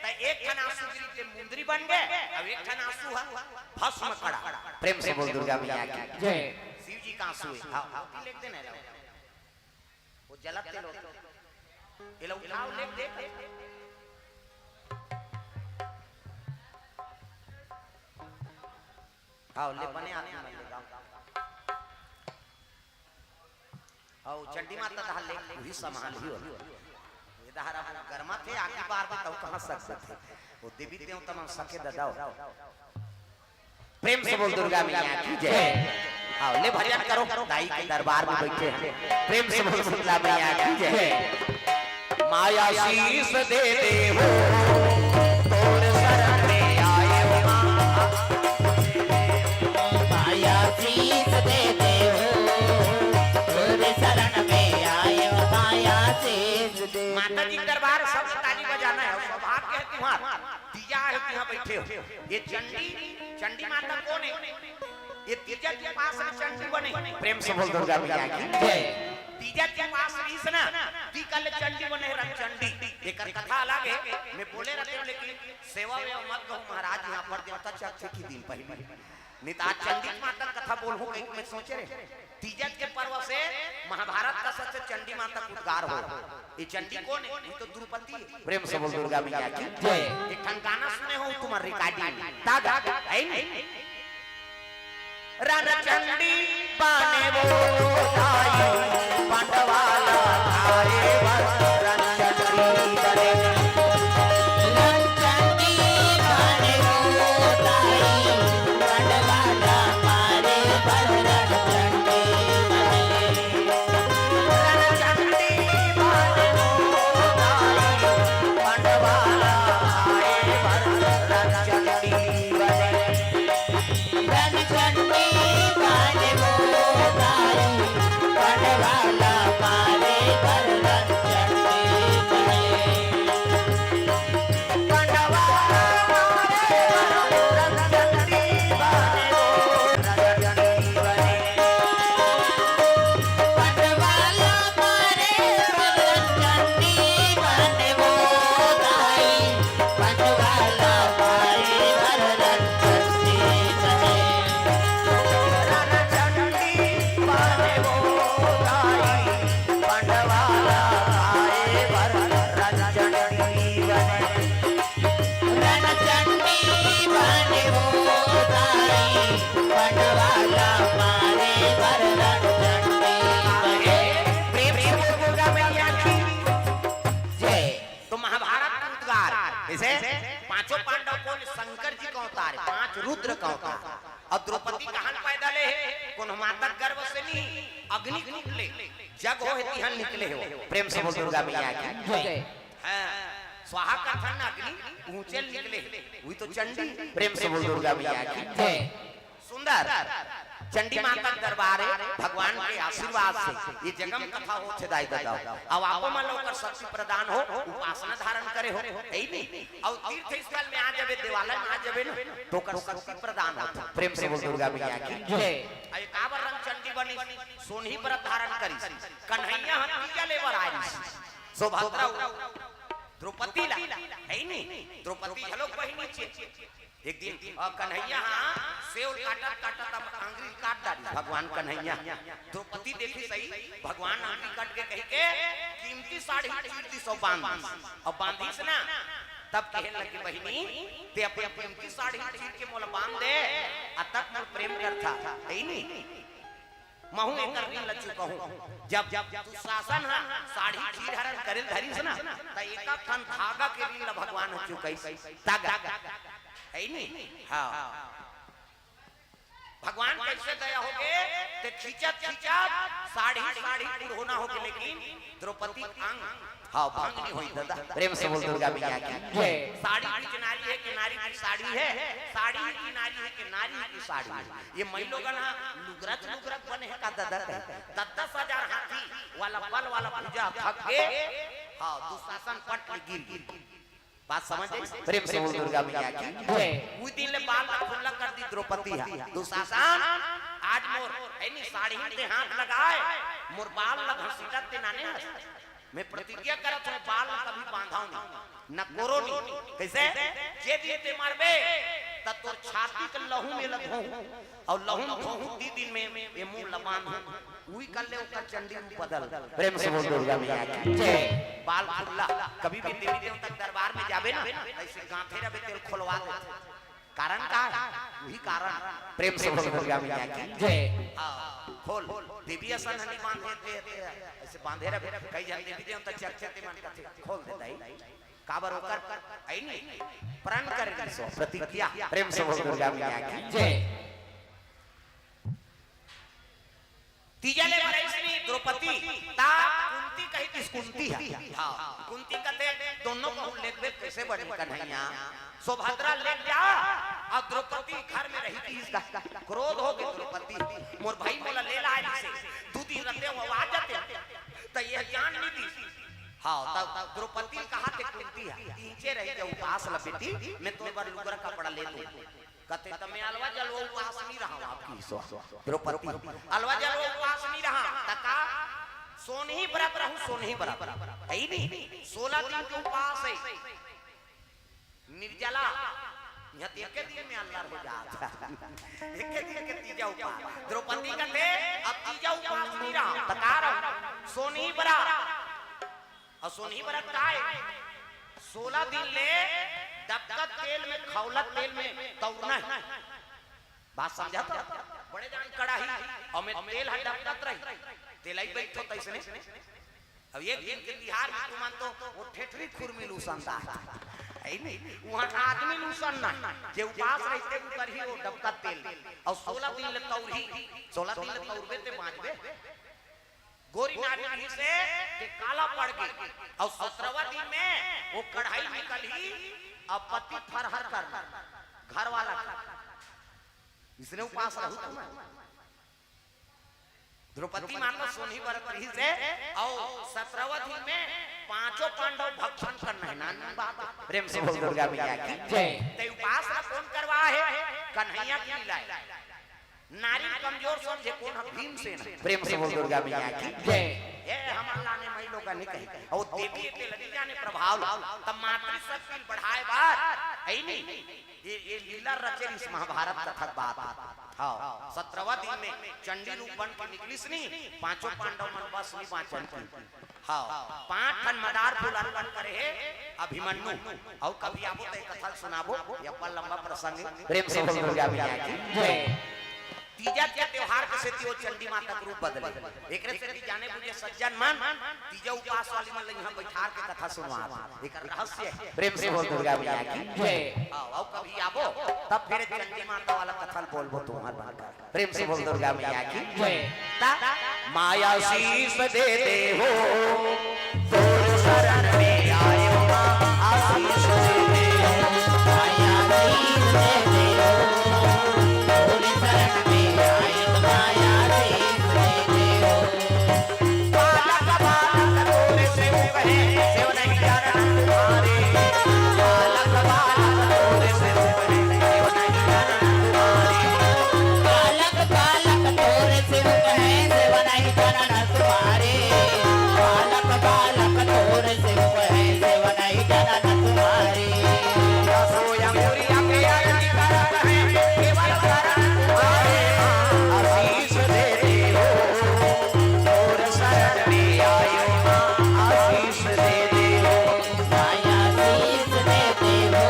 त एक ठन आंसू गिर के मुंदरी बन गए, अब एक ठन आंसू है भस्म कड़ा। प्रेम से बोल दुर्गा मैया की जय। शिव जी का आंसू है। हाँ, हाँ, लिख देना है। वो जलत तेल होता है। ये लो उठाओ, ले, ले। हाँ, ले बने आदमी मन ले जाओ। हाँ, चंडी माता दहा ले, वही संभाल ही हो। ये दहा रहा गरमा थे, आखिर बार में तब कहाँ सक सकते। वो देवी देवता मन सके ददाओ। प्रेम से बोल दुर्गा मैया की जय। आओ, ले भजन करो, दाई के दरबार में बैठे हैं। प्रेम से बोल शीतला मैया की जय। माया शीश दे दे हो, तोर शरण में आए हो माँ। माया शीश दे दे हो, तोर शरण में आए हो, माया शीश दे। माता जी के दरबार, सबको ताली बजाना है, सौभाग्य है तुम्हारा। तीजा है, यहाँ बैठे हो। ये चंडी, चंडी माता कौन है? ये तीजा के पास में चंडी बने। प्रेम से बोल दुर्गा मैया की जय। तीजा के पास रहीस ना, ती कल चंडी बने, रंग चंडी। एकर कथा अलग है, मैं बोले रहते हूँ, लेकिन सेवा वेवा मत कहूँ महाराज, यहाँ पर देवता चक थे की दिन पहले। नहीं तो आज चंडी माता कथा बोलहूँ कहीं मैं सोचे रहे। तीजत के पर्व से महाभारत का सत्य चंडी माता का उद्गार हो। ये चंडी कौन है? ये तो द्रौपदी है। प्रेम से बोल दुर्गा मैया की जय। एक ठन गाना सुने हो तुम्हारे recording। ताजा है नहीं? रण चंडी बने वो दाई, पंडवाला थारे वर रण चंडी बने। रण चंडी बने वो दाई, पंडवाला थारे रुद्र का अवतार। अउ द्रौपदी कहाँ पैदा ले हे? कोनो माता गर्भ से नहीं, अग्नि कुंड ले जग हो हे तिहां निकले हे वो। प्रेम से बोल दुर्गा मैया की। जय। हाँ, स्वाहा कथन अग्नि ऊंचे निकले हे, वही तो चंडी। प्रेम से बोल दुर्गा मैया की। जय। सुंदर। चंडी माता के दरबार हे, भगवान के आशीर्वाद से ये जगम कथा होत हे दाई ददा। अब आपो मन ला ओकर शक्ति प्रदान हो, उपासना धारण करे हो, हे ही नहीं? अउ तीर्थ स्थल में आ जाबे, देवालय में आ जाबे ना, तो ओकर शक्ति प्रदान होत हे। प्रेम से बोल दुर्गा मैया की। जय। अउ काबर रंग चंडी बनिस, सोनही व्रत धारण करिस, कन्हैया ह तीजा ले बर आइस, सुभद्रा द्रौपदी ला, हे ही नहीं? द्रौपदी घलो बहिनी चे। एक दिन, अ, कन्हैया ह सेव काटत काटत अब आंगरी काट डारिस भगवान कन्हैया। द्रौपदी देखिस भगवान आंगरी काट के कहिके कीमती साड़ी चीर दिस अउ बांध दिस। अउ बांधिस ना, तब कहे लगे, "बहिनी, तें अपन कीमती साड़ी चीर के मोला बांध दे, अतक मोर प्रेम करथा, हे ही नहीं?" महूं एकर ऋण ल चुकाहूं। जब, जब दुशासन ह साड़ी चीर हरण करे धरिस ना, त एका ठन धागा के ऋण ल भगवान ह चुकाइस। धागा। हे ही नहीं? हाँ। भगवान कइसे दया होगे, तें खींचत, खींचत साड़ी, साड़ी कुरहोना होगे, लेकिन द्रौपदी अंग हाँ, भंग नहीं होई दादा। प्रेम से बोल दुर्गा मैया की। जय। साड़ी बीच नारी हे कि नारी बीच साड़ी हे? साड़ी ही की नारी हे कि नारी ही की साड़ी हे? ये मई लोगन ह लुगरत लुगरत बने हे का दादा कहे? दस दस हजार हाथी वाला बल वाला भुजा थक के, हाँ, दुशासन पट के गिर गिर। बात समझ आइस? प्रेम से बोल दुर्गा मैया की। जय। उही दिन ले बाल ला खुल्ला कर दिस द्रौपदी ह। दुशासन, आज मोर, हे नहीं, साड़ी में तें हाथ लगाए, मोर बाल ला घसीटत तें नाने हस। मैं प्रतिज्ञा करत हंव, बाल ला कभी बांधंव नहीं, न कोरों नहीं। कइसे? जे दिन तें मरबे, त तोर छाती के लहू में ल धोहूं, अउ लहू में धोहूं, तीन दिन में ये मुंह ल बांधहूं। उही कर ले ओकर चंडी रूप बदल। प्रेम से बोल दुर्गा मैया की। जय। बाल खुल्ला, कभी भी देवी देवता के दरबार में जाबे ना, अइसे गांठे रहिबे तेला खोलवा देथे। कारण का हे? उही कारण। प्रेम से बोल दुर्गा मैया की। जय। हाँ, खोल। देवी असन ह नहीं बांधे, ते, ते, अइसे बांधे रहिबे। कई झन देवी देवता चर्चा ते मन करथे, खोल दे दाई। काबर ओकर, हे नहीं? प्रण करे रहिस, प्रतिज्ञा। प्रेम से बोल दुर्गा मैया की। जय। तीजा ले बर आइस नहीं द्रौपदी, त कुंती कहिस, कुंती ह। हाँ, कुंती कथे, "दोनों कहूं लेगबे कइसे बनी कन्हैया? सुभद्रा लेग जा, अउ द्रौपदी घर में रही।" क्रोध होगे द्रौपदी, "मोर भाई मोला ले ला आइस हे, दू दिन रहतेंव, आ जातेंव, त ये जान नहीं दिस।" हाँ, तब द्रौपदी कहा थे कुंती ह, "इहिंचे रही जा उपास ल बेटी, मैं तोर बर लुगरा कपड़ा ले दूं।" कथे, "त मैं अलवा जलवा उपास नहीं रहंव।" आपकी ईश्वर द्रौपदी, "अलवा जलवा उपास नहीं रहंव, त का सोनही व्रत रहूं, सोनही व्रत।" हे ही नहीं? सोलह दिन के उपास हे। निर्जला, इहां त एके दिन में अल्लर हो जात। एके दिन के तीजा उपास। द्रौपदी कथे, "अब तीजा उपास नहीं रहंव, त का रहंव? सोनही व्रत।" अउ सोनही व्रत काय? सोलह दिन ले डबकत तेल में, खौलत तेल में तौरना हे। बात समझा तो? बड़े जान कड़ाही, अउ में तेल ह डबकत रही, तेलई बइठो तइसने। अब एक दिन के तिहार में तुमन तो वो ठेठरी खुरमी ल उसनता हे, हे नहीं? उहां आदमी ल उसनना हे, जे उपास रहिथे, उतरही वो डबकत तेल। अउ सोलह दिन ले तौरही, सोलह दिन ले तौरबे ते बांचबे। गोरी नारी रहिस हे, के काला पड़ गे। अउ सतरहवां दिन में वो कढ़ाई निकलही, अउ पति फरहर करना, घर वाला के। इसने उपास रहू तुम। द्रौपदी माता सोनही व्रत रहिस हे, अउ सतरहवां दिन में पांचों पांडव भक्षण करना हे, नानी बात। प्रेम से बोल दुर्गा मैया की। जय। ते उपास ला कोन करवा हे? कन्हैया के लीला हे। नारी ल कमजोर समझे कोन ह? भीमसेन। प्रेम से बोल दुर्गा मैया की। जय। ए, हमर लाने मई लोगन नहीं कही। अउ देवी के लगी जाने प्रभाव ला। त मातृशक्ति ल बढ़ाए बर, हे नहीं? ये, ये लीला रचे रहिस महाभारत कथा के बात। हाँ, सतरहवां दिन में चंडी रूप बन के निकलिस नहीं, पांचों पांडव मन बस नहीं बांचन की। हाँ, पांच ठन मदार फूल अर्पण करे हे अभिमन्यु। अउ कभी आबो त ए कथा ल सुनाबो, ये बड़ लंबा प्रसंग हे। प्रेम से बोल दुर्गा मैया की। जय। तीजा के त्योहार के सेती वो चंडी माता के रूप बदले। एकरे सेती जाने बुझे सज्जन मन तीजा उपास वाली मन ल इहाँ बैठार के कथा सुनवात हे। एकर रहस्य हे। प्रेम से बोल दुर्गा मैया की जय। आओ, आओ, कभी आबो, तब फिर चंडी माता वाला कथा बोलबो तुम्हार बनकर। प्रेम से बोल दुर्गा मैया की जय। ता माया शीश दे दे हो, तोर शरण में आयो माँ, आशीष दे दे हो। माया शीश दे दे हो, तोर शरण में आयो माँ, आशीष दे दे हो। बालक बालक तोर सेवक है, सेव नहीं चरण तुम्हारे। बालक बालक तोर सेवक है, सेव नहीं चरण तुम्हारे। बालक बालक तोर सेवक है, सेव नहीं चरण तुम्हारे। बालक बालक तोर सेवक है, सेव नहीं चरण तुम्हारे। सोया मोरी आके आरती करत है, केवल चरण तुम्हारे। आशीष दे दे हो, तोर शरण में आयो माँ, आशीष दे दे हो। माया शीश दे दे हो,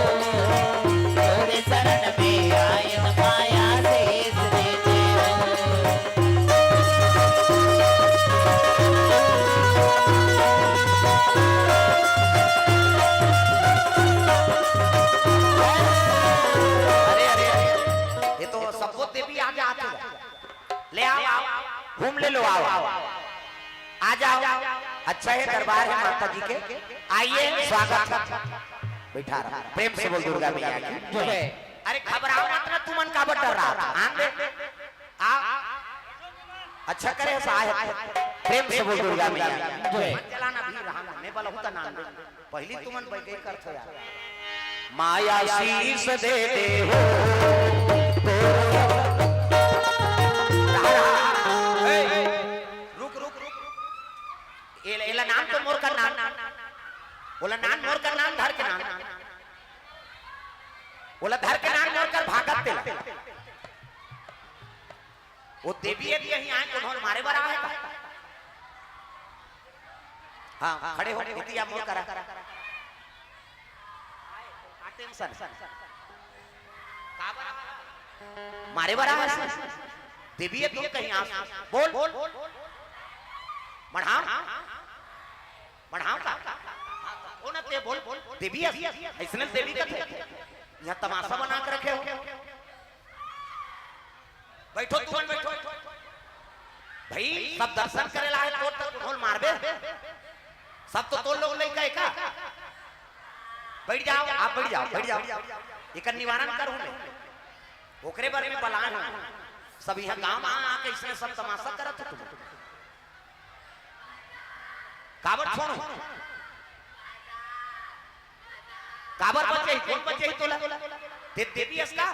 तोर शरण में आयो माँ, आशीष दे दे हो। अरे, अरे, अरे, ये तो सबो देवी आगे आके ले आओ, आओ, घूम ले लो, आओ, आओ, आ जाओ। अच्छा है, दरबार है माता जी के, आइए, स्वागत है। बैठा रहा, प्रेम से बोल दुर्गा मैया की जय। अरे घबराओ मत ना, तुमन काबर डर्रात? आन दे। आ, अच्छा करे साहेब, प्रेम से बोल दुर्गा मैया की जय। मत चलाना भी रहा, मैं बोला हूँ तो नाम दे। पहली तुमन बैठे करथो यार। माया शीश दे दे हो। रहा, रहा। ए, रुक, रुक, रुक, रुक। एला, एला नान तो मोर कर नान। ओला नान मोर कर नान, धर के नान। ओला धर के नान मोर कर भागत तेला। वो देवी यदि यहीं आए, कोनो ल मारे बर आए का? हाँ, खड़े हो, इतिया मोर करा। का टेंशन? का बर? मारे बर आए। देवी यदि कहीं आस, बोल। मढ़ाम? मढ़ाम का? ओ ना ते बोल, देवी अस, अइसने देवी कथे। यहाँ तमाशा बना के रखे हो। बैठो, तुमन बैठो। भाई, सब दर्शन करे ला हे, तोर तक ढोल मारबे। सब तो तोर लोग लइका हे का? बैठ जाओ, आप बैठ जाओ, बैठ जाओ। एकर निवारण करूँ मैं। ओकरे बारे में बलान हूँ। सब यहाँ गाँव में आके इसने सब तमाशा करत हो तुम। काबर छोड़ो? काबर बचे ही? कोन बचे ही तोला? ते देवी अस का?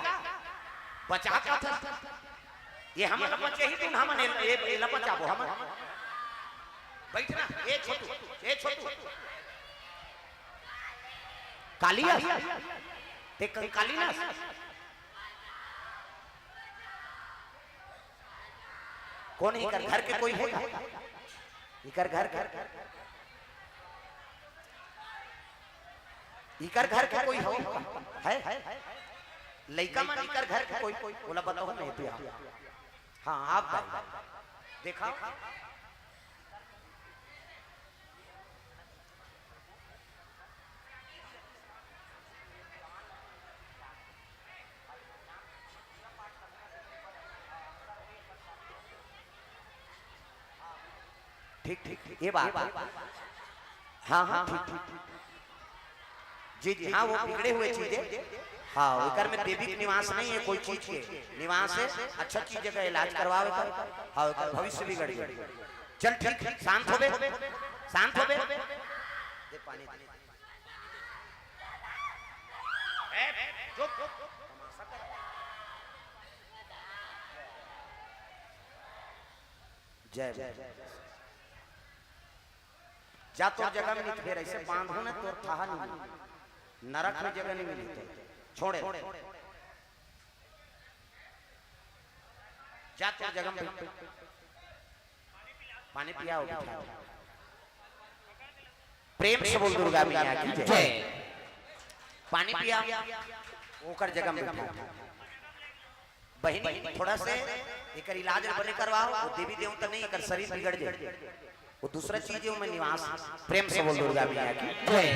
बचा का था? ये हमन ला बचे ही, तुम हमन ए, ए, एला बचाबो हमन। बैठ ना, ए छोटू, ए छोटू। काली अस? ते कंकाली ना? कोन इकर घर के कोई हे का? इकर घर के, इकर घर के कोई हो? हे? लइका मन इकर घर के कोई, ओला बताओ नहीं पिया। हाँ, आप भाई। देखा? ठीक, ठीक, ठीक, ये बात। हाँ, हाँ, ठीक, ठीक, ठीक। जी, जी, हाँ, वो बिगड़े हुए चीज हे। हाँ, एकर में देवी के निवास नहीं हे, कोई चीज के निवास हे। अच्छा चीज जगह इलाज करवावे कर। हाँ, एकर भविष्य बिगड़ गया। चल ठीक, शांत हो बे, शांत हो बे। दे पानी, दे। ए, चुप। जय। जा तोर जगह में नहीं, फेर ऐसे बांधो ना, तोर थाहा नहीं मिली। नरक में जगह नहीं मिली तो छोड़े। जा तोर जगह में बैठ। पानी पियाओ, बिठाओ। प्रेम से बोल दुर्गा मैया की जय। जय। पानी पिया, ओकर जगह में बैठा। बहिनी, थोड़ा से एकर इलाज बने करवाओ, वो देवी देवता नहीं, एकर शरीर बिगड़ जाए, वो दूसरा चीज है, ओमे निवास। प्रेम से बोल दुर्गा मैया की जय।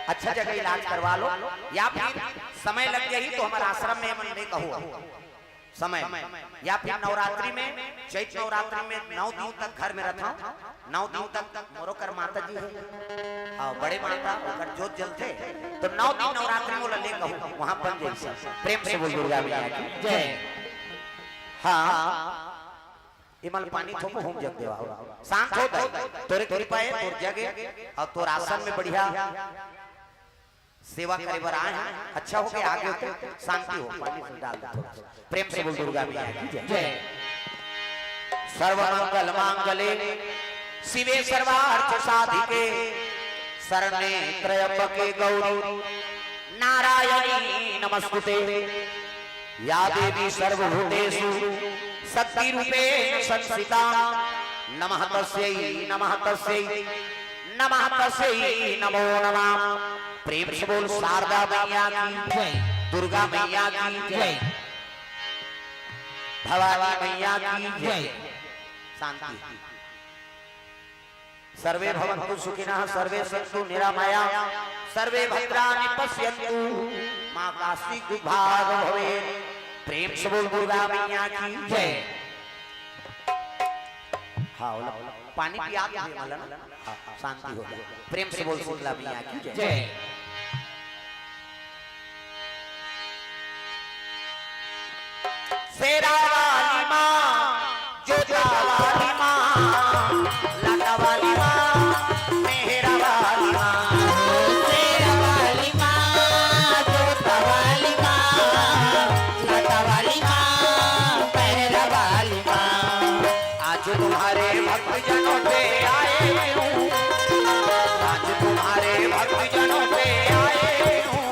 अच्छा जगह इलाज करवा लो, या फिर समय लग जाही तो हमर आश्रम में मन नहीं कहो समय, या फिर नवरात्रि में, चैत नवरात्रि में नौ दिन तक घर में रहता हूँ, नौ दिन तक मोरो कर माता जी है, हाँ, बड़े माता ओकर जोत जलथे, तो नौ दिन नवरात्रि मोला ले कहूँ, वहाँ बन जाई सब। प्रेम से बोल दुर्गा मैया की जय। हाँ, इमल पानी थोपो, हूम जग देवा हो। शांत हो भाई, तोरे कृपा है, तोर जग है, और तोर आसन में बढ़िया सेवा करे बर आए हैं। अच्छा हो गया, आगे होते शांति हो, पानी से डाल दो थोड़ा सा। प्रेम से बोल दुर्गा मैया की जय। जय। सर्वमंगल मांगल्ये शिवे सर्वार्थ साधिके शरण्ये त्र्यंबके गौरी नारायणी नमस्तुते। या देवी सर्वभूतेषु शक्तिरूपेण संस्थिता। नमः तस्यै, नमः तस्यै, नमः तस्यै नमो नमः। प्रेम से बोल शारदा मैया की जय। दुर्गा मैया की जय। भवानी मैया की जय। शांति। सर्वे भवन्तु सुखिनः, सर्वे सन्तु निरामया, सर्वे भद्राणि पश्यन्तु, मा काचित् दुर्भाग्यो भवेत्। प्रेम से बोल दुर्गा मैया की जय। हाँ, ओला पानी पिया दे, मतलब, हाँ, शांति हो जाए। प्रेम से बोल शीतला मैया की जय। जय। शेरा वाली माँ, जोता वाली माँ, लाटा वाली माँ, मेहरा वाली माँ। शेरा वाली माँ, जोता वाली माँ, लाटा वाली माँ, मेहरा वाली माँ। आज तुम्हारे भक्तजनों पे आए हूँ, आज तुम्हारे भक्तजनों पे आए हूँ,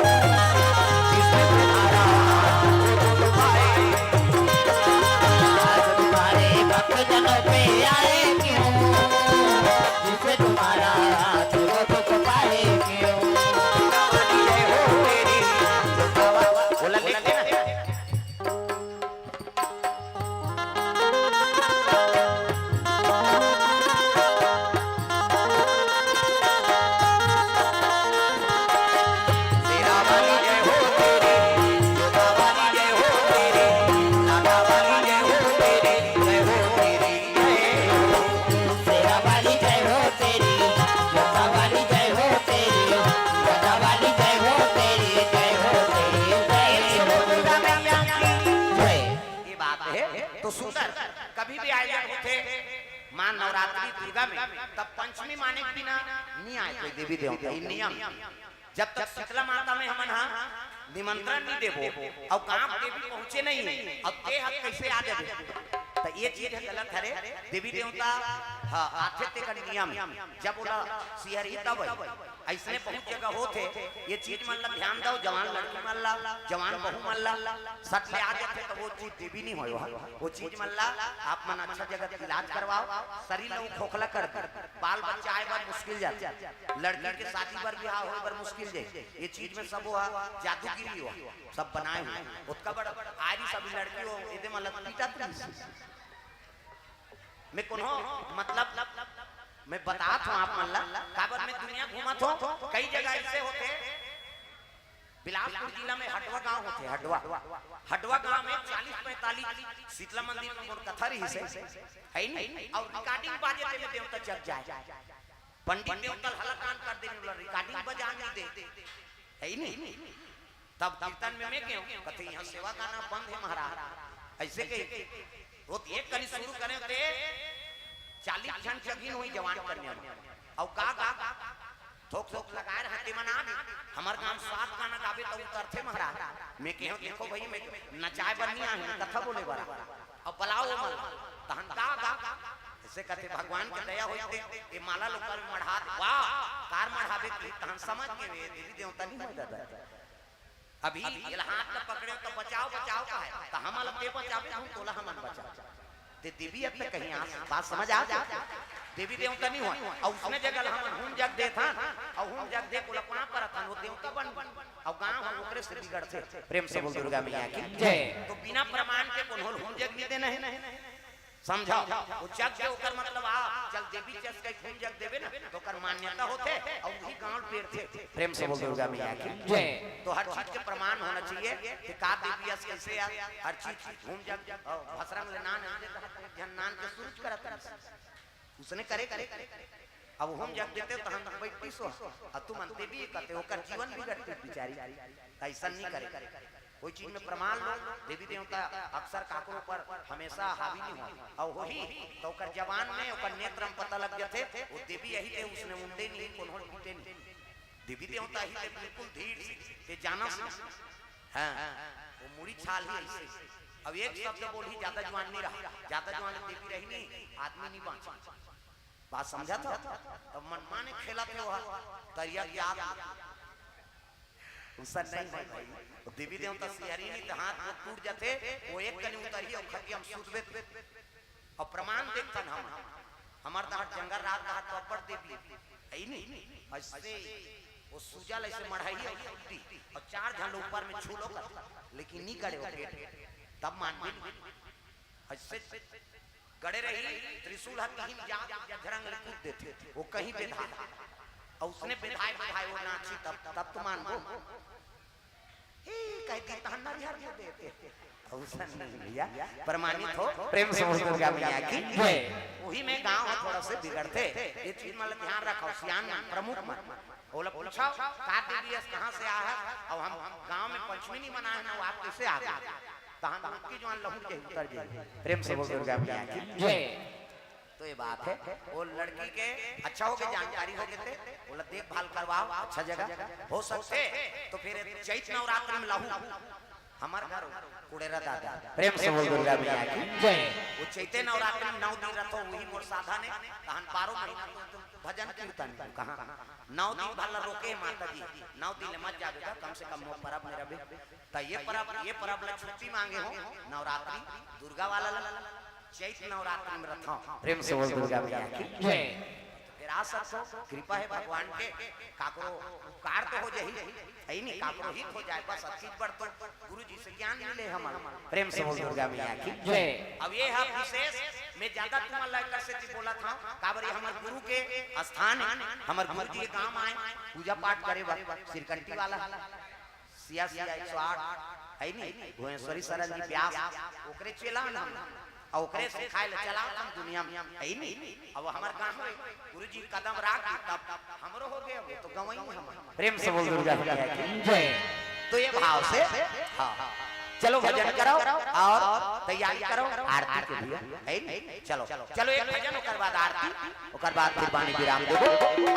जिससे तुम्हारा हाथ दुख पाए। आज तुम्हारे भक्तजनों पे आए क्यों, जिससे तुम्हारा हाथ दुख पाए क्यों। बोला, लिख देना। शेरा वाली जय हो तेरी, जोता वाली जय हो तेरी, गदा वाली जय हो तेरी, जय हो तेरी, जय हो दुर्गा मैया की जय। ये बात है तो सुंदर। कभी भी आयोजन होथे माँ नवरात्रि दुर्गा में, तब पंचमी माने के बिना नहीं आए कोई देवी देवता, ये नियम। जब तक शीतला माता में हमन हा निमंत्रण नहीं देबो, अउ गांव देवी पहुंचे नहीं, अब ते ह कैसे आ जाबे? त ये चीज ह गलत हरे। देवी देवता ह आथे तेकर नियम, जब ओला सिहरही तब आई। अइसने बहुत जगह होथे, ये चीज मन ला ध्यान दो, जवान लड़की मन ला, जवान बहू मन ला, सट ले आ जाथे त वो चीज देवी नहीं होय, वो चीज मन ला आप मन अच्छा जगह इलाज करवाओ, शरीर ला वो खोखला कर दे, बाल बच्चा आए बर मुश्किल जाथे। लड़की के शादी बर बिहाव होय बर मुश्किल जाय। ये चीज में सब वो जादूगिरी हो, सब बनाए हुए। ओतका बड़ आरी सब लड़की हो, एदे मन ल पीटत रहिस। मैं कोनो मतलब, मैं बतात हूँ आप मन ला, काबर मैं दुनिया घूमत हूँ, कई जगह ऐसे होथे। बिलासपुर जिला में हटवा गांव होथे, हटवा, हटवा गांव में चालीस पैंतालीस शीतला मंदिर में मोर कथा रहिस हे, है नहीं? और रिकॉर्डिंग बाजे ते में देवता जग जाए। पंडित देवता हला कान कर देने वाला, रिकॉर्डिंग बजाने दे, है ही नहीं। तब कीर्तन में मैं कहूँ, कथे, "यहाँ सेवा गाना बंद है महाराज।" ऐसे कही, वो तो एक कनी शुरू करे थे, चालीस जन जगिन हुई जवान कन्या में। और का, का, थोक, थोक लगाए रहते मन आ गए। हमार गांव सात गाना गावे तो उतरथे महाराज। मैं कहूँ, "देखो भाई, मैं नचाए बर नहीं आए, मैं कथा बोले बर आए।" अब बलाओ मन, तहन का गा? ऐसे कथे, भगवान के दया होई ते, ये माला लोकल मढ़ात, वाह, कार मढ़ावे की, तहन समझ के वे देवी देवता नहीं हो दादा। अभी ये हाथ ल पकड़े तो बचाओ, बचाओ का है, तो हम अलग के बचावे, हम तोला हमन बचाओ। ते देवी अब तक कहीं आ, बात समझ आ जाए। देवी देवता नहीं होय, अउ उसने जगह ला हमन हूम जग देथन, अउ हूम जग दे ओला पाँव परत हन, वो देवता बन, अउ गाँव ह ओकरे से बिगड़थे। प्रेम से बोल दुर्गा मैया की जय। तो बिना प्रमाण के कोनो ल हूम जग नहीं देना हे, समझव? वो जग के ओकर मतलब आ, चल देवी चस के हूम जग देबे ना, तो ओकर मान्यता होथे, अउ वही गाँव पेरथे। प्रेम से बोल दुर्गा मैया की जय। तो हर चीज के प्रमाण होना चाहिए कि का देवी अस, कैसे अस, हर चीज हूम जग, अउ भसरंग ले नान दे, तो एक झन नान के सूरज करत रहिस। उसने करे, करे। अब हूम जग देते तो हम बैठती सो, अब तुमन देवी कहते, ओकर जीवन बिगड़ती बिचारी। ऐसा नहीं करे। कोई चीज में प्रमाण लो, देवी देवता अक्सर काकरो पर हमेशा हावी नहीं हो, अउ होही तो ओकर जबान में, ओकर नेत्र में पता लग जाथे, वो देवी यही थे, उसने उंडे नहीं, कोनो पीटे नहीं। देवी देवता ही थे बिल्कुल धीर से, ते जानस नहीं। हाँ, वो मुड़ी छाल ही ऐसे। अब एक शब्द बोलही, ज्यादा जुआन नहीं रहा, ज्यादा जुआन देवी रही नहीं, आदमी नहीं बाँच। बात समझा था? तब मनमाने खेलत हे वो, तरिया के आग। उसन नहीं होय भाई। वो देवी देवता सिहरी नहीं तो हाथ वो टूट जाथे, वो एक कनी उतरही अउ खटिया में सूतबे। अउ प्रमाण देखथन हम, हमर तहर जंगल रात तहर तो अब्बड़ देवी, है नहीं? ऐसे वो सूजल ऐसे मढ़ाही अउ टूटी, अउ चार झन ऊपर में छू लो कर, लेकिन नहीं गड़े वो पेट, तब मानबे नहीं। ऐसे गड़े रही, त्रिशूल ह तीन जात जझरंग ले कूद देथे, वो कहीं बेधा, अउ उसने बेधाए बेधाए वो नाची, तब, तब तो मानबो। हे, कह दी तहन नरिहर दे देते। अउसन नहीं भैया, प्रमाणित हो, प्रेम से बोल दुर्गा मैया की जय। वही में गाँव ह थोड़ा से बिगड़थे, ये चीज मन ध्यान रखव, सियान मन, प्रमुख मन। ओला पूछव, का देवी अस, कहाँ से आए हस? अउ हम, हम गाँव में पंचमी नहीं मनाए हन, वो आप कैसे आ गए? तहन उनकी जुआन लहू के उतर जाए। प्रेम से बोल दुर्गा मैया की जय। तो ये बात है, वो लड़की के अच्छा हो गए, जानकारी हो गए थे, बोला देखभाल करवाओ अच्छा जगह, हो सकथे तो फिर चैत नवरात्र में लाहू हमर घर कुड़ेरा दादा। प्रेम से बोल दुर्गा मैया की जय। वो चैते नवरात्र में नौ दिन रथो, वही मोर साधन हे, तहन बारह महीना तो भजन कीर्तन कहाँ, नौ दिन भर ला रोके हे माता जी, नौ दिन ले मत जाबे गा, कम से कम मोर परब में रबे। त ये परब, ये परब ला छुट्टी मांगे हो, नवरात्रि दुर्गा वाला ला, चैत नवरात्रि में रथो। प्रेम से बोल दुर्गा मैया की जय। फिर आ सकथो, कृपा हे भगवान के, काकरो उपकार तो हो जाही, है नहीं, काकरो हित हो जाए, बस अतकी बर तो गुरु जी से ज्ञान मिले हमन। प्रेम से बोल दुर्गा मैया की जय। अब ये ह विशेष, मैं ज्यादा तुमन ला एकर सेती बोलत हंव, काबर ये हमर गुरु के स्थान हे, हमर गुरु जी के काम आए, पूजा पाठ करे बर, सिरकंटी वाला, सिया सिया एक सौ आठ, है नी, भुवनेश्वरी शरण जी व्यास, ओकरे चेला हन हम, अउ ओकरे सिखाए ले चला हम दुनिया में, है नी। अब हमर गाँव में गुरु जी कदम राख दी, तब हमरो हो गए, वो तो गंवई हम। प्रेम से बोल दुर्गा मैया की जय। तो ये भाव से, हाँ, चलो भजन करो अउ तैयारी करो आरती के लिए, है नी? चलो, चलो एक भजन, ओकर बाद आरती, ओकर बाद फिर वाणी विराम देबो।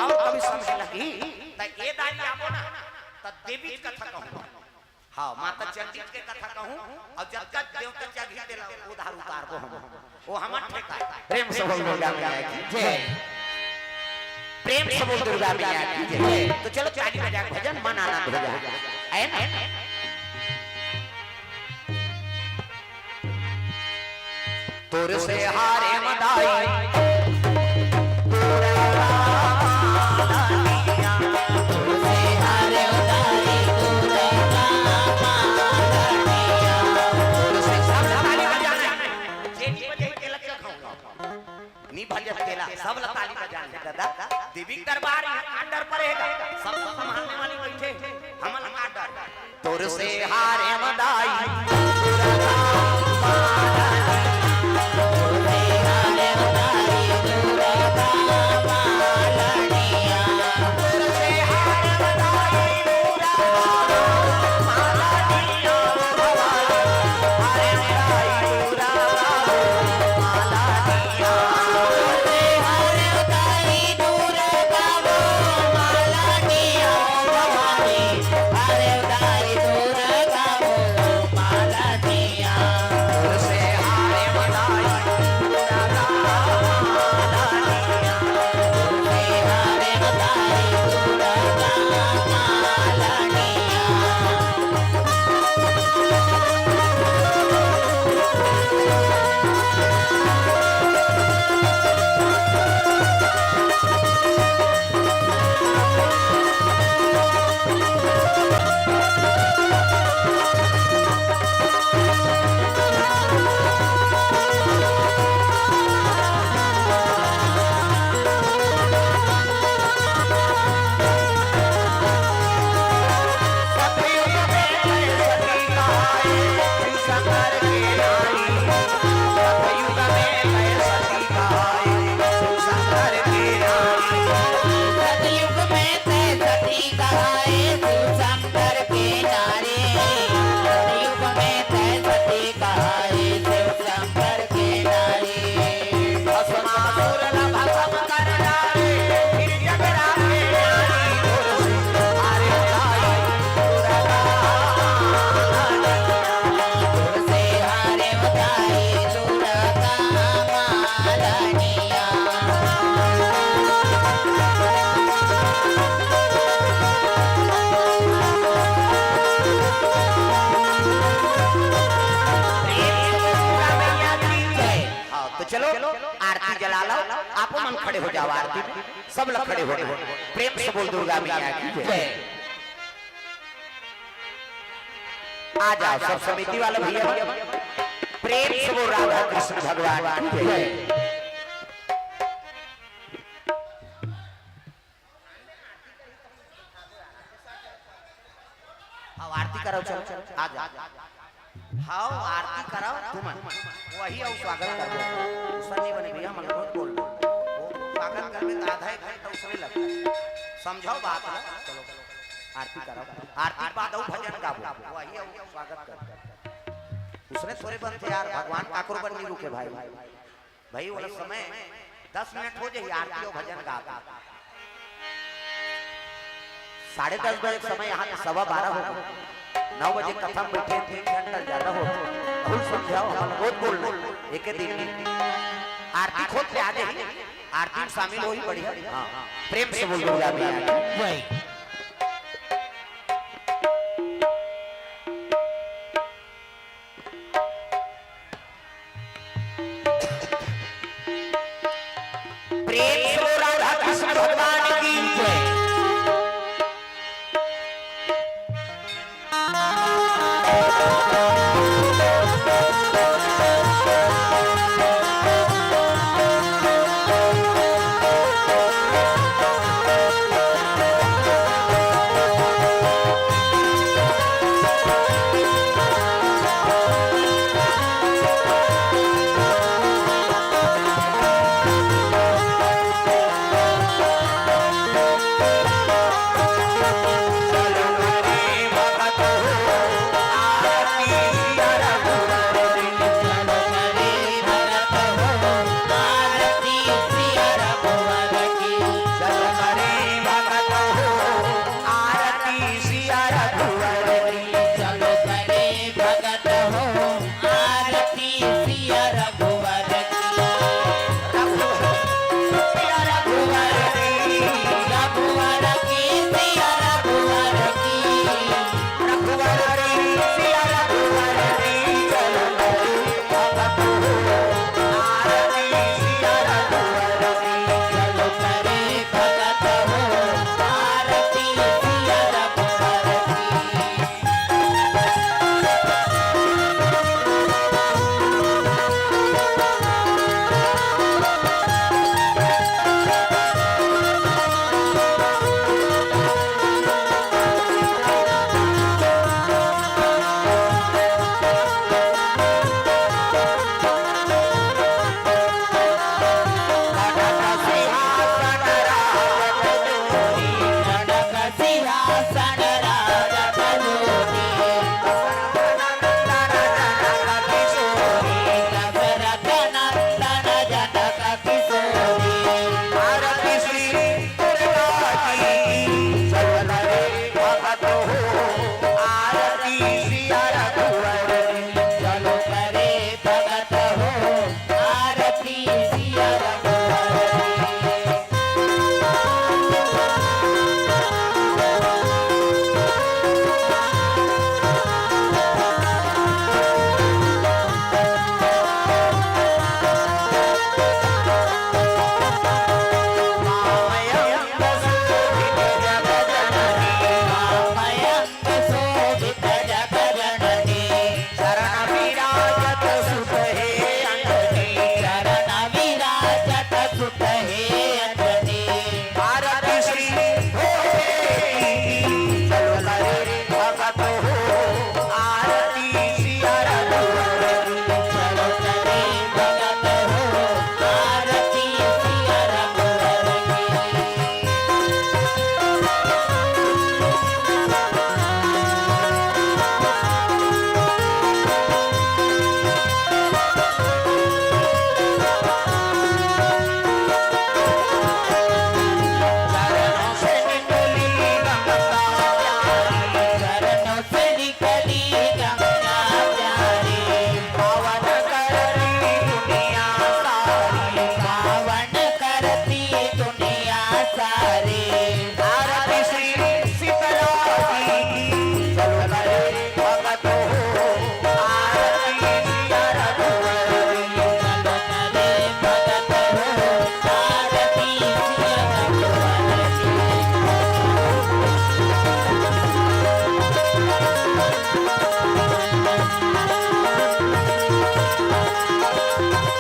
अउ कभी समय लगी त ए दाई आबो ना, त देवी के कथा कहूँ। हाँ, माता चंडी के कथा कहूँ, अउ जतका देवता चाही तेला उधार उतारबो हम। वो हमर ठेका हे। प्रेम से बोल दुर्गा मैया की जय। प्रेम से बोल दुर्गा मैया की जय। तो चलो ताली बजा के भजन मन आनंद हो जाए, है ना? तोर से हारे मदाई, तोर से हारे मदाई, तोर से सब ताली बजाना है। जे भी बजे के लग खाऊंगा। नी भजत तेला, सब ला ताली बजाना है दादा। देवी के दरबार हे, का डर परेगा? सब संभालने वाली बैठे, हमन ला का डर? तोर से हारे मदाई, तो चलो, आरती जला लो, आपो मन खड़े हो जाओ आरती में, सब लोग खड़े हो जाओ। प्रेम से बोल दुर्गा मैया की जय। आ जाओ सब समिति वाले भैया, प्रेम से बोल राधा कृष्ण भगवान की जय। आओ आरती कराओ, चलो, चलो, आ जाओ। हाव, आरती कराओ तुमन। वही अउ स्वागत करबो। उसर नहीं बने भैया, हमन रोज बोल। वो स्वागत करबे त आधा एक घंटा उसमें लगथे। समझाओ बात ला। चलो, आरती कराओ। आरती के बाद अउ भजन गाबो। वही अउ स्वागत करबो। उसने थोरे बनथे यार, भगवान काकरो बर नहीं रुके भाई। भाई, वो समय दस मिनट हो जाही, आरती अउ भजन गात। साढ़े दस बजे के समय यहाँ के सवा बारह हो गए। नौ बजे कथा में बैठे, तीन घंटा ज्यादा हो। भूल समझाओ, हम रोज बोल रहे, एक दिन आरती खोज के आ जाही, आरती में शामिल होही, बढ़िया। हाँ, प्रेम से बोल दुर्गा मैया की। वही। प्रेम से बोल राधा कृष्ण भगवान की जय।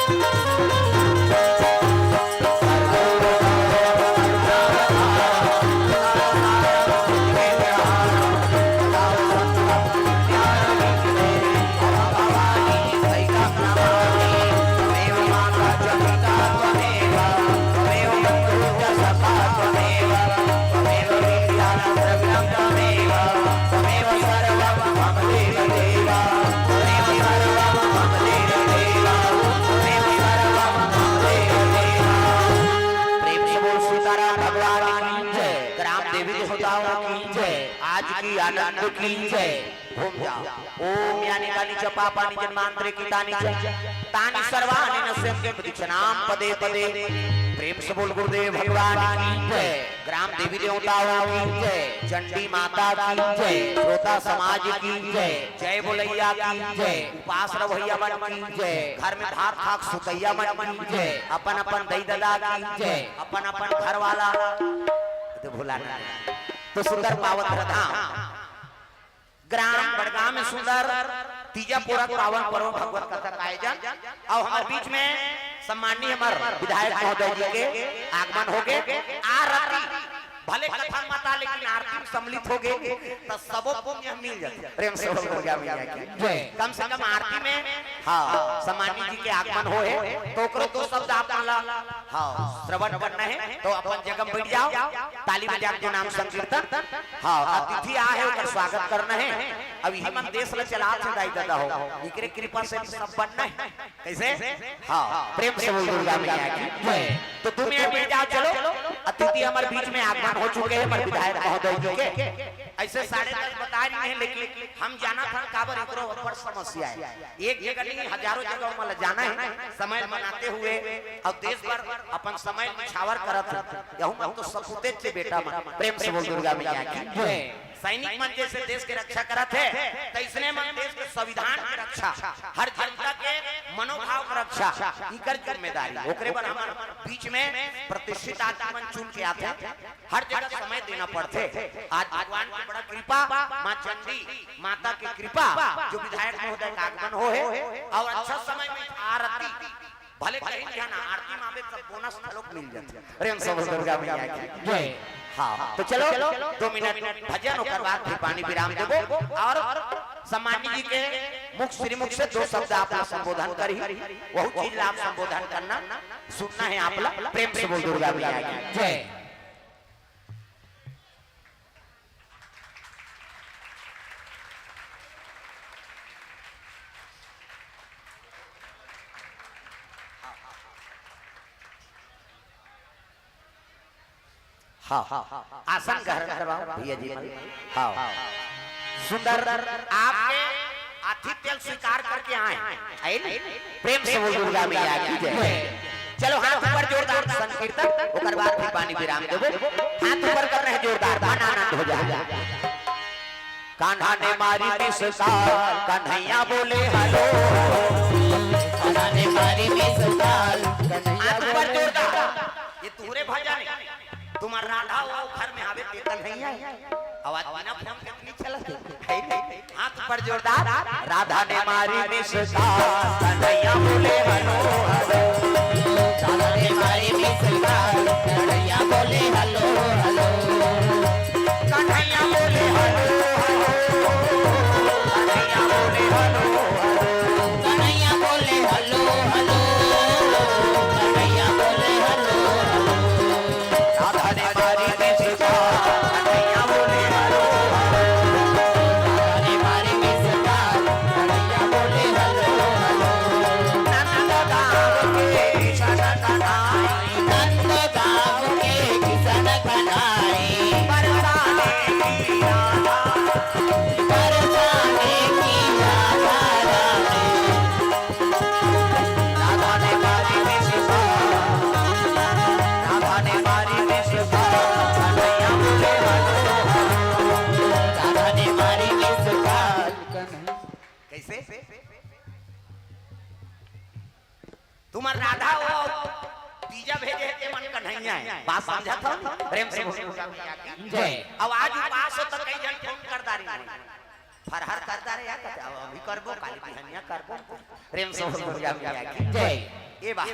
प्रेम से बोल सीताराम भगवान की जय, ग्राम देवी देवताओं की जय, आज की आनंद की जय। घूम जाओ। ओम यानि कानि च पापानि जन्मांतरे कृतानि च, तानि सर्वाणि नश्यन्ति मद्भक्तानां पदे पदे। प्रेम से बोल गुरुदेव भगवान की जय, ग्राम देवी देवताओं की जय, चंडी माता की जय, श्रोता समाज की जय, जय बोलैया की जय, उपास रवैया मन की जय, घर में भात खाक सुतैया मन की जय, अपन अपन दई ददा की जय, अपन अपन घर वाला, तो भुलाना नहीं। तो सुंदर पावन धाम ग्राम बड़गांव में सुंदर तीजा पूरक पावन पर्व भगवत कथा का आयोजन। अउ हमर बीच में सम्माननीय हमर विधायक महोदय जी के आगमन होगे। आरती भले कथा मता, लेकिन आरती में सम्मिलित होगे, त सबो पुण्य मिल जाथे। प्रेम से बोल दुर्गा मैया की जय। कम से कम आरती में, हाँ, सम्माननीय जी के आगमन होए, तो ओकरो दो शब्द आप मन ला, हाँ, श्रवण करना है, तो अपन जगह में बैठ जाओ, ताली बजा के नाम संकीर्तन। हाँ, अतिथि आए हे, ओकर स्वागत करना है। अब इही मन देश ला चलात हे दाई ददा हो, इकरे कृपा से सब बनना है। कैसे? हाँ, प्रेम से बोल दुर्गा मैया की जय। तो दू मिनट बैठ जाओ, चलो, अतिथि हमर बीच में आगमन हो चुके हैं, हमर विधायक महोदय जी के। ऐसे साढ़े दस बता रही हैं, लेकिन हम जाना था काबर एकरो ऊपर समस्या है। एक जगह नहीं, हजारों जगह हमला जाना है, समय बनाते हुए अउ देश भर अपन समय निछावर करत है। यहू मन तो सपूतेच हे बेटा मन। प्रेम से बोल दुर्गा मैया की जय। सैनिक मन जैसे देश के रक्षा करत है, तैसने मन देश के संविधान के रक्षा, हर जनता के मनोभाव के रक्षा, इकर जिम्मेदारी। ओकरे बर हमर बीच में प्रतिष्ठित आदमी मन चुन के आथे। हर जगह समय देना पड़थे। आज भगवान की बड़ा कृपा, माँ चंडी माता की कृपा, जो विधायक महोदय का आगमन होहे अउ अच्छा समय में आरती, भले कहीं भी है ना, आरती में आवे तब बोनस घलोक मिल जाथे। प्रेम से बोल दुर्गा मैया की जय। हाँ, तो चलो, दो मिनट भजन, ओकर बाद फिर पानी विराम देबो अउ सम्माननीय जी के मुख, श्रीमुख से दो शब्द आप ला संबोधन करही, वहू चीज ला आप संबोधन करना, सुनना है आप ला। प्रेम से बोल दुर्गा मैया की जय। हाँ, हाँ, आसन ग्रहण करवाओ भैया जी मन। हाँ, सुंदर, आपके आतिथ्य स्वीकार करके आए, आए नी? प्रेम से बोल दुर्गा मैया की जय। चलो हाथ ऊपर जोरदार संकीर्तन, ओकर बाद फिर पानी विराम देबो। हाथ ऊपर कर रहे जोरदार, मन आनंद हो जाए। कान्हा ने मारी मिस कॉल, कन्हैया बोले हेलो। कान्हा ने मारी मिस कॉल, कन्हैया हाथ ऊपर बोले जोरदार। ये तुहरे भजन है। तुम्हार राधा वो घर में आवे, ते कन्हैया है। आवाज बिना फोन के नहीं चलत है। है नहीं? हाथ ऊपर जोरदार। राधा ने मारी मिस कॉल, कन्हैया बोले हेलो हेलो। राधा ने मारी मिस कॉल, कन्हैया बोले हेलो हेलो। कन्हैया बोले हेलो हेलो। कन्हैया बोले हेलो हेलो। कन्हैया बोले हेलो हेलो। कन्हैया बोले हेलो हेलो। राधा ने मारी मिस कॉल, कन्हैया बोले हेलो हेलो। राधा ने मारी मिस कॉल, कन्हैया बोले हेलो हेलो। नंद गाँव के किशन कन्हैया। नंद गाँव के किशन कन्हैया। बरसाने की राधा। बरसाने की राधा रानी। राधा ने मारी मिस कॉल, राधा ने मारी मिस कॉल, कन्हैया बोले हेलो हेलो। राधा ने मारी मिस कॉल। कैसे? तुम्हार राधा वो तीजा भेजे है, ते मन कन्हैया है। बात समझा था? प्रेम से बोलो। जय। अब आज उपास हो तो कई जन फोन कर डारी। फरहार करता रे यार, कहते, "अब अभी करबो, काली बिहनिया करबो।" प्रेम से बोल दुर्गा मैया की जय। ए बा।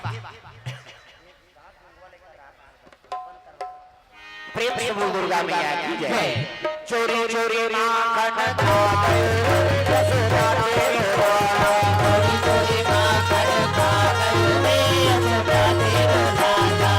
प्रेम से बोल दुर्गा मैया की जय। चोरी चोरी माखन खा गए यशोदा तेरे लाला। चोरी चोरी माखन खा गए रे यशोदा तेरे लाला।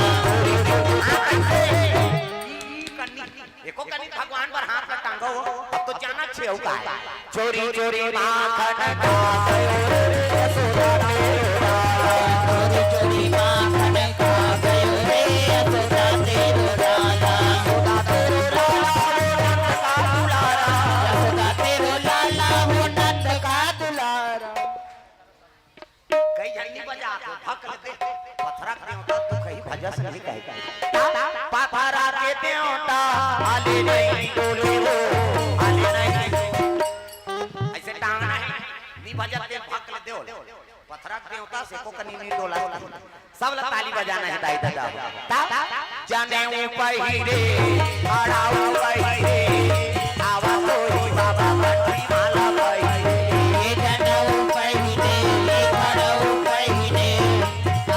एको कनी भगवान पर हाथ ल टांगो, अब तो जाना छे हो का है। चोरी चोरी माखन खा गयो रे यशोदा तेरो लाला। चोरी चोरी माखन खा गयो रे यशोदा तेरो लाला। यशोदा तेरो लाला हो नंद का दुलारा। यशोदा तेरो लाला हो नंद का दुलारा। कई झन नी बजा के भक लेते। पथरा के देवता तू कहीं भजस नहीं कहे। पथरा के देवता आले नहीं डोले हो, आले नहीं। ऐसे टांगना है, नी बजत ते भक लेते हो। पथरा के देवता से को कनी नहीं डोला। सब ला ताली बजाना है दाई ददा। तब जनेऊ पहिरे, खड़ाऊ पहिरे, आवा कोई बाबा कंठी माला पहिरे। जनेऊ पहिरे, खड़ाऊ पहिरे,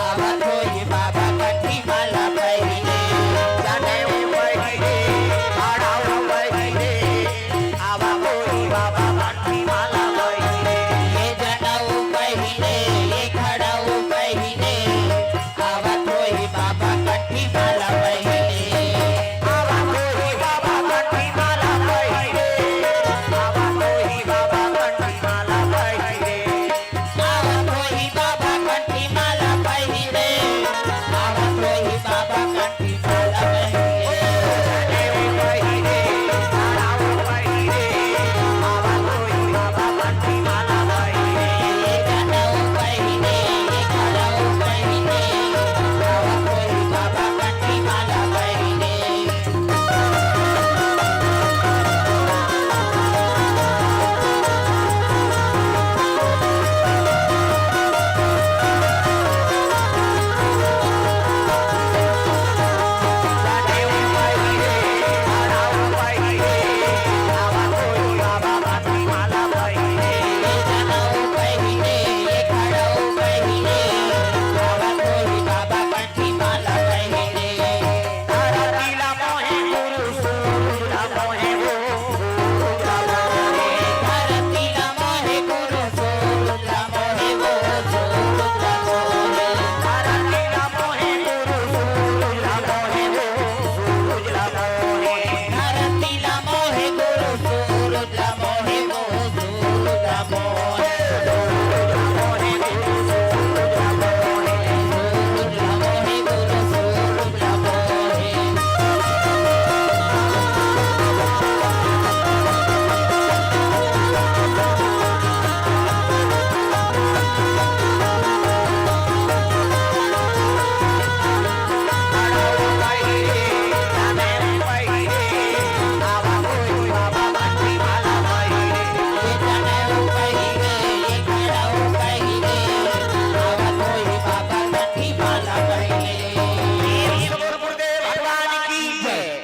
आवा कोई बाबा कंठी माला पहिरे। जनेऊ पहिरे, खड़ाऊ पहिरे, आवा कोई बाबा कंठी माला पहिरे। ये जनेऊ पहिरे, ये खड़ाऊ पहिरे, आवत होही बाबा कंठी माला पहिरे। आवत होही बाबा कंठी माला पहिरे। आवत होही बाबा कंठी माला पहिरे। आवत होही बाबा कंठी माला पहिरे। आवत होही बाबा कंठी माला पहिरे।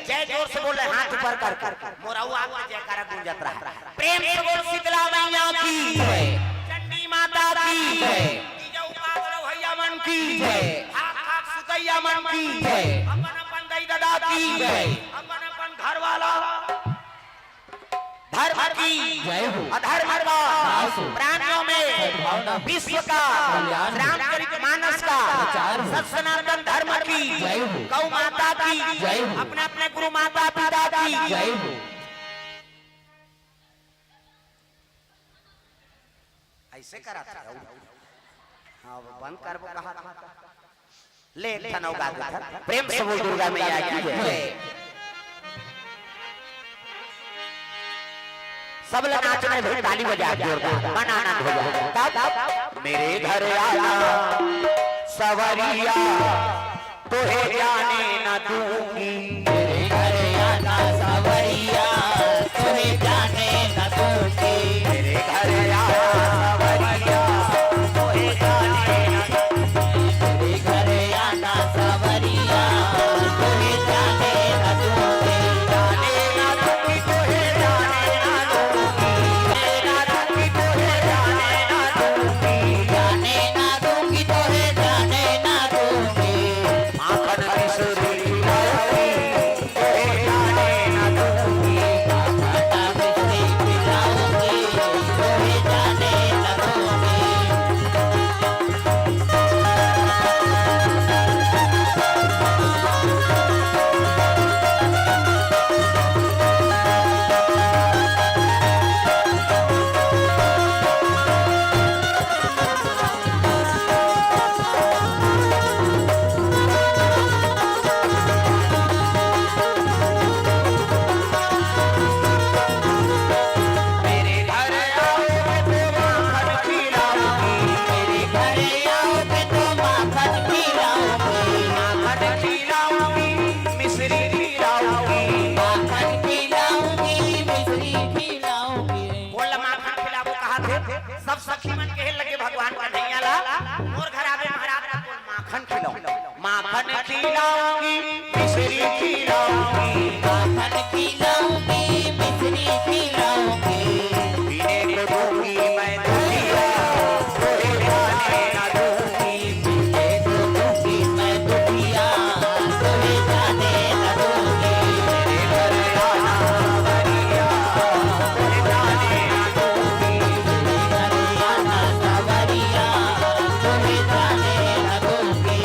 जय, जोर से बोले, हाथ ऊपर कर कर। मोरऊ आपके जयकारा गूंजत रहा। प्रेम से बोल शीतला मैया की जय। चंडी माता की जय। तीजा उपास रहो भैया मन की जय। हाथ हाथ सुतैया मन की जय। अपन अपन दाई ददा की जय। अपन अपन घर वाला धर्म की जय हो। अधर्म का नाश हो। प्राणियों में सद्भावना विश्व का कल्याण हो। रामचरित मानस का प्रचार हो। सत सनातन धर्म की जय हो। गौ माता की जय हो। अपने अपने गुरु माता पिता की जय हो। ऐसे करा था। हाँ, वो बंद करबो कहा था। ले, एक ठन अउ गा देथन। प्रेम से बोल दुर्गा मैया की जय। सब ला नाचना हे भाई, ताली बजा के जोरदार, मन आनंद हो जाए। तब मेरे घर आना सवरिया, तोहे जाने न दूंगी। मेरे घर आना सवरिया, तोहे जाने न दूंगी। मेरे घर आना सवरिया, तोहे जाने न दूंगी। मेरे घर आना सवरिया, तोहे जाने न दूंगी। जाने न दूंगी, तोहे जाने न दूंगी। मन कहे लगे भगवान कन्हैया ला, मोर घर आबे महाराज, माखन खिलाऊं, माखन खिलाऊंगी, मिश्री खिलाऊंगी, माखन खिलाऊंगी, मिश्री खिलाऊंगी। पीने को दूंगी मैं दुधिया, तोहे जाने ना दूंगी। पीने को दूंगी मैं दुधिया, तोहे जाने ना दूंगी। मेरे घर आना सवरिया, तोहे जाने ना दूंगी। मेरे घर आना सवरिया, तोहे जाने ना दूंगी।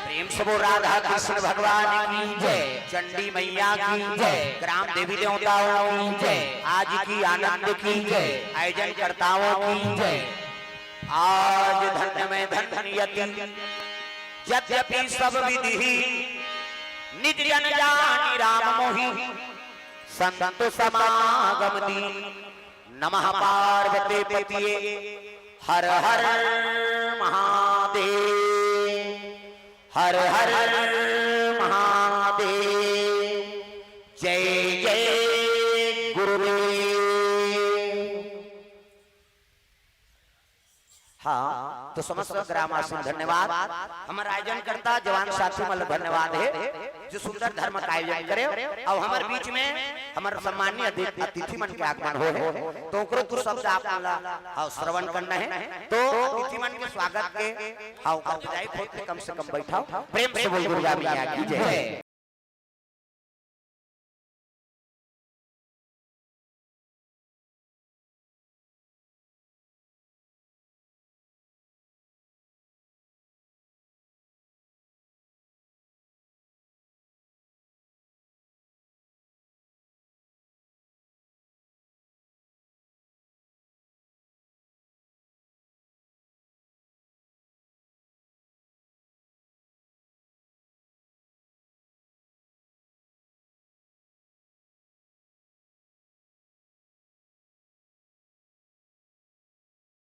प्रेम से बोल राधा कृष्ण भगवान की जय, चंडी मैया की जय, ग्राम देवी देवताओं की जय, आज की आनंद की जय, आयोजन कर्ताओं की जय। आज धन्य में धन्य यति, यद्यपि सब विधि निज जन जानी राम मोहि, संत समागम दीन। नमः पार्वती पतिये, हर हर महादेव, हर हर महादेव। जय जय गुरुदेव। हाँ, तो समस्त ग्रामवासी धन्यवाद, हमर आयोजन करता जवान साथी मन धन्यवाद हे, जो सुंदर धर्म का आयोजन करे। अउ हमर बीच में हमर सम्माननीय अति-, अतिथि मन के आगमन हो हे, तो ओकरो दू शब्द आप मन ला, हाँ, श्रवण करना हे। तो अतिथि मन के स्वागत के, हाँ, ओकर विदाई होत हे, कम से कम बैठाओ, प्रेम से बोल दुर्गा मैया की जय।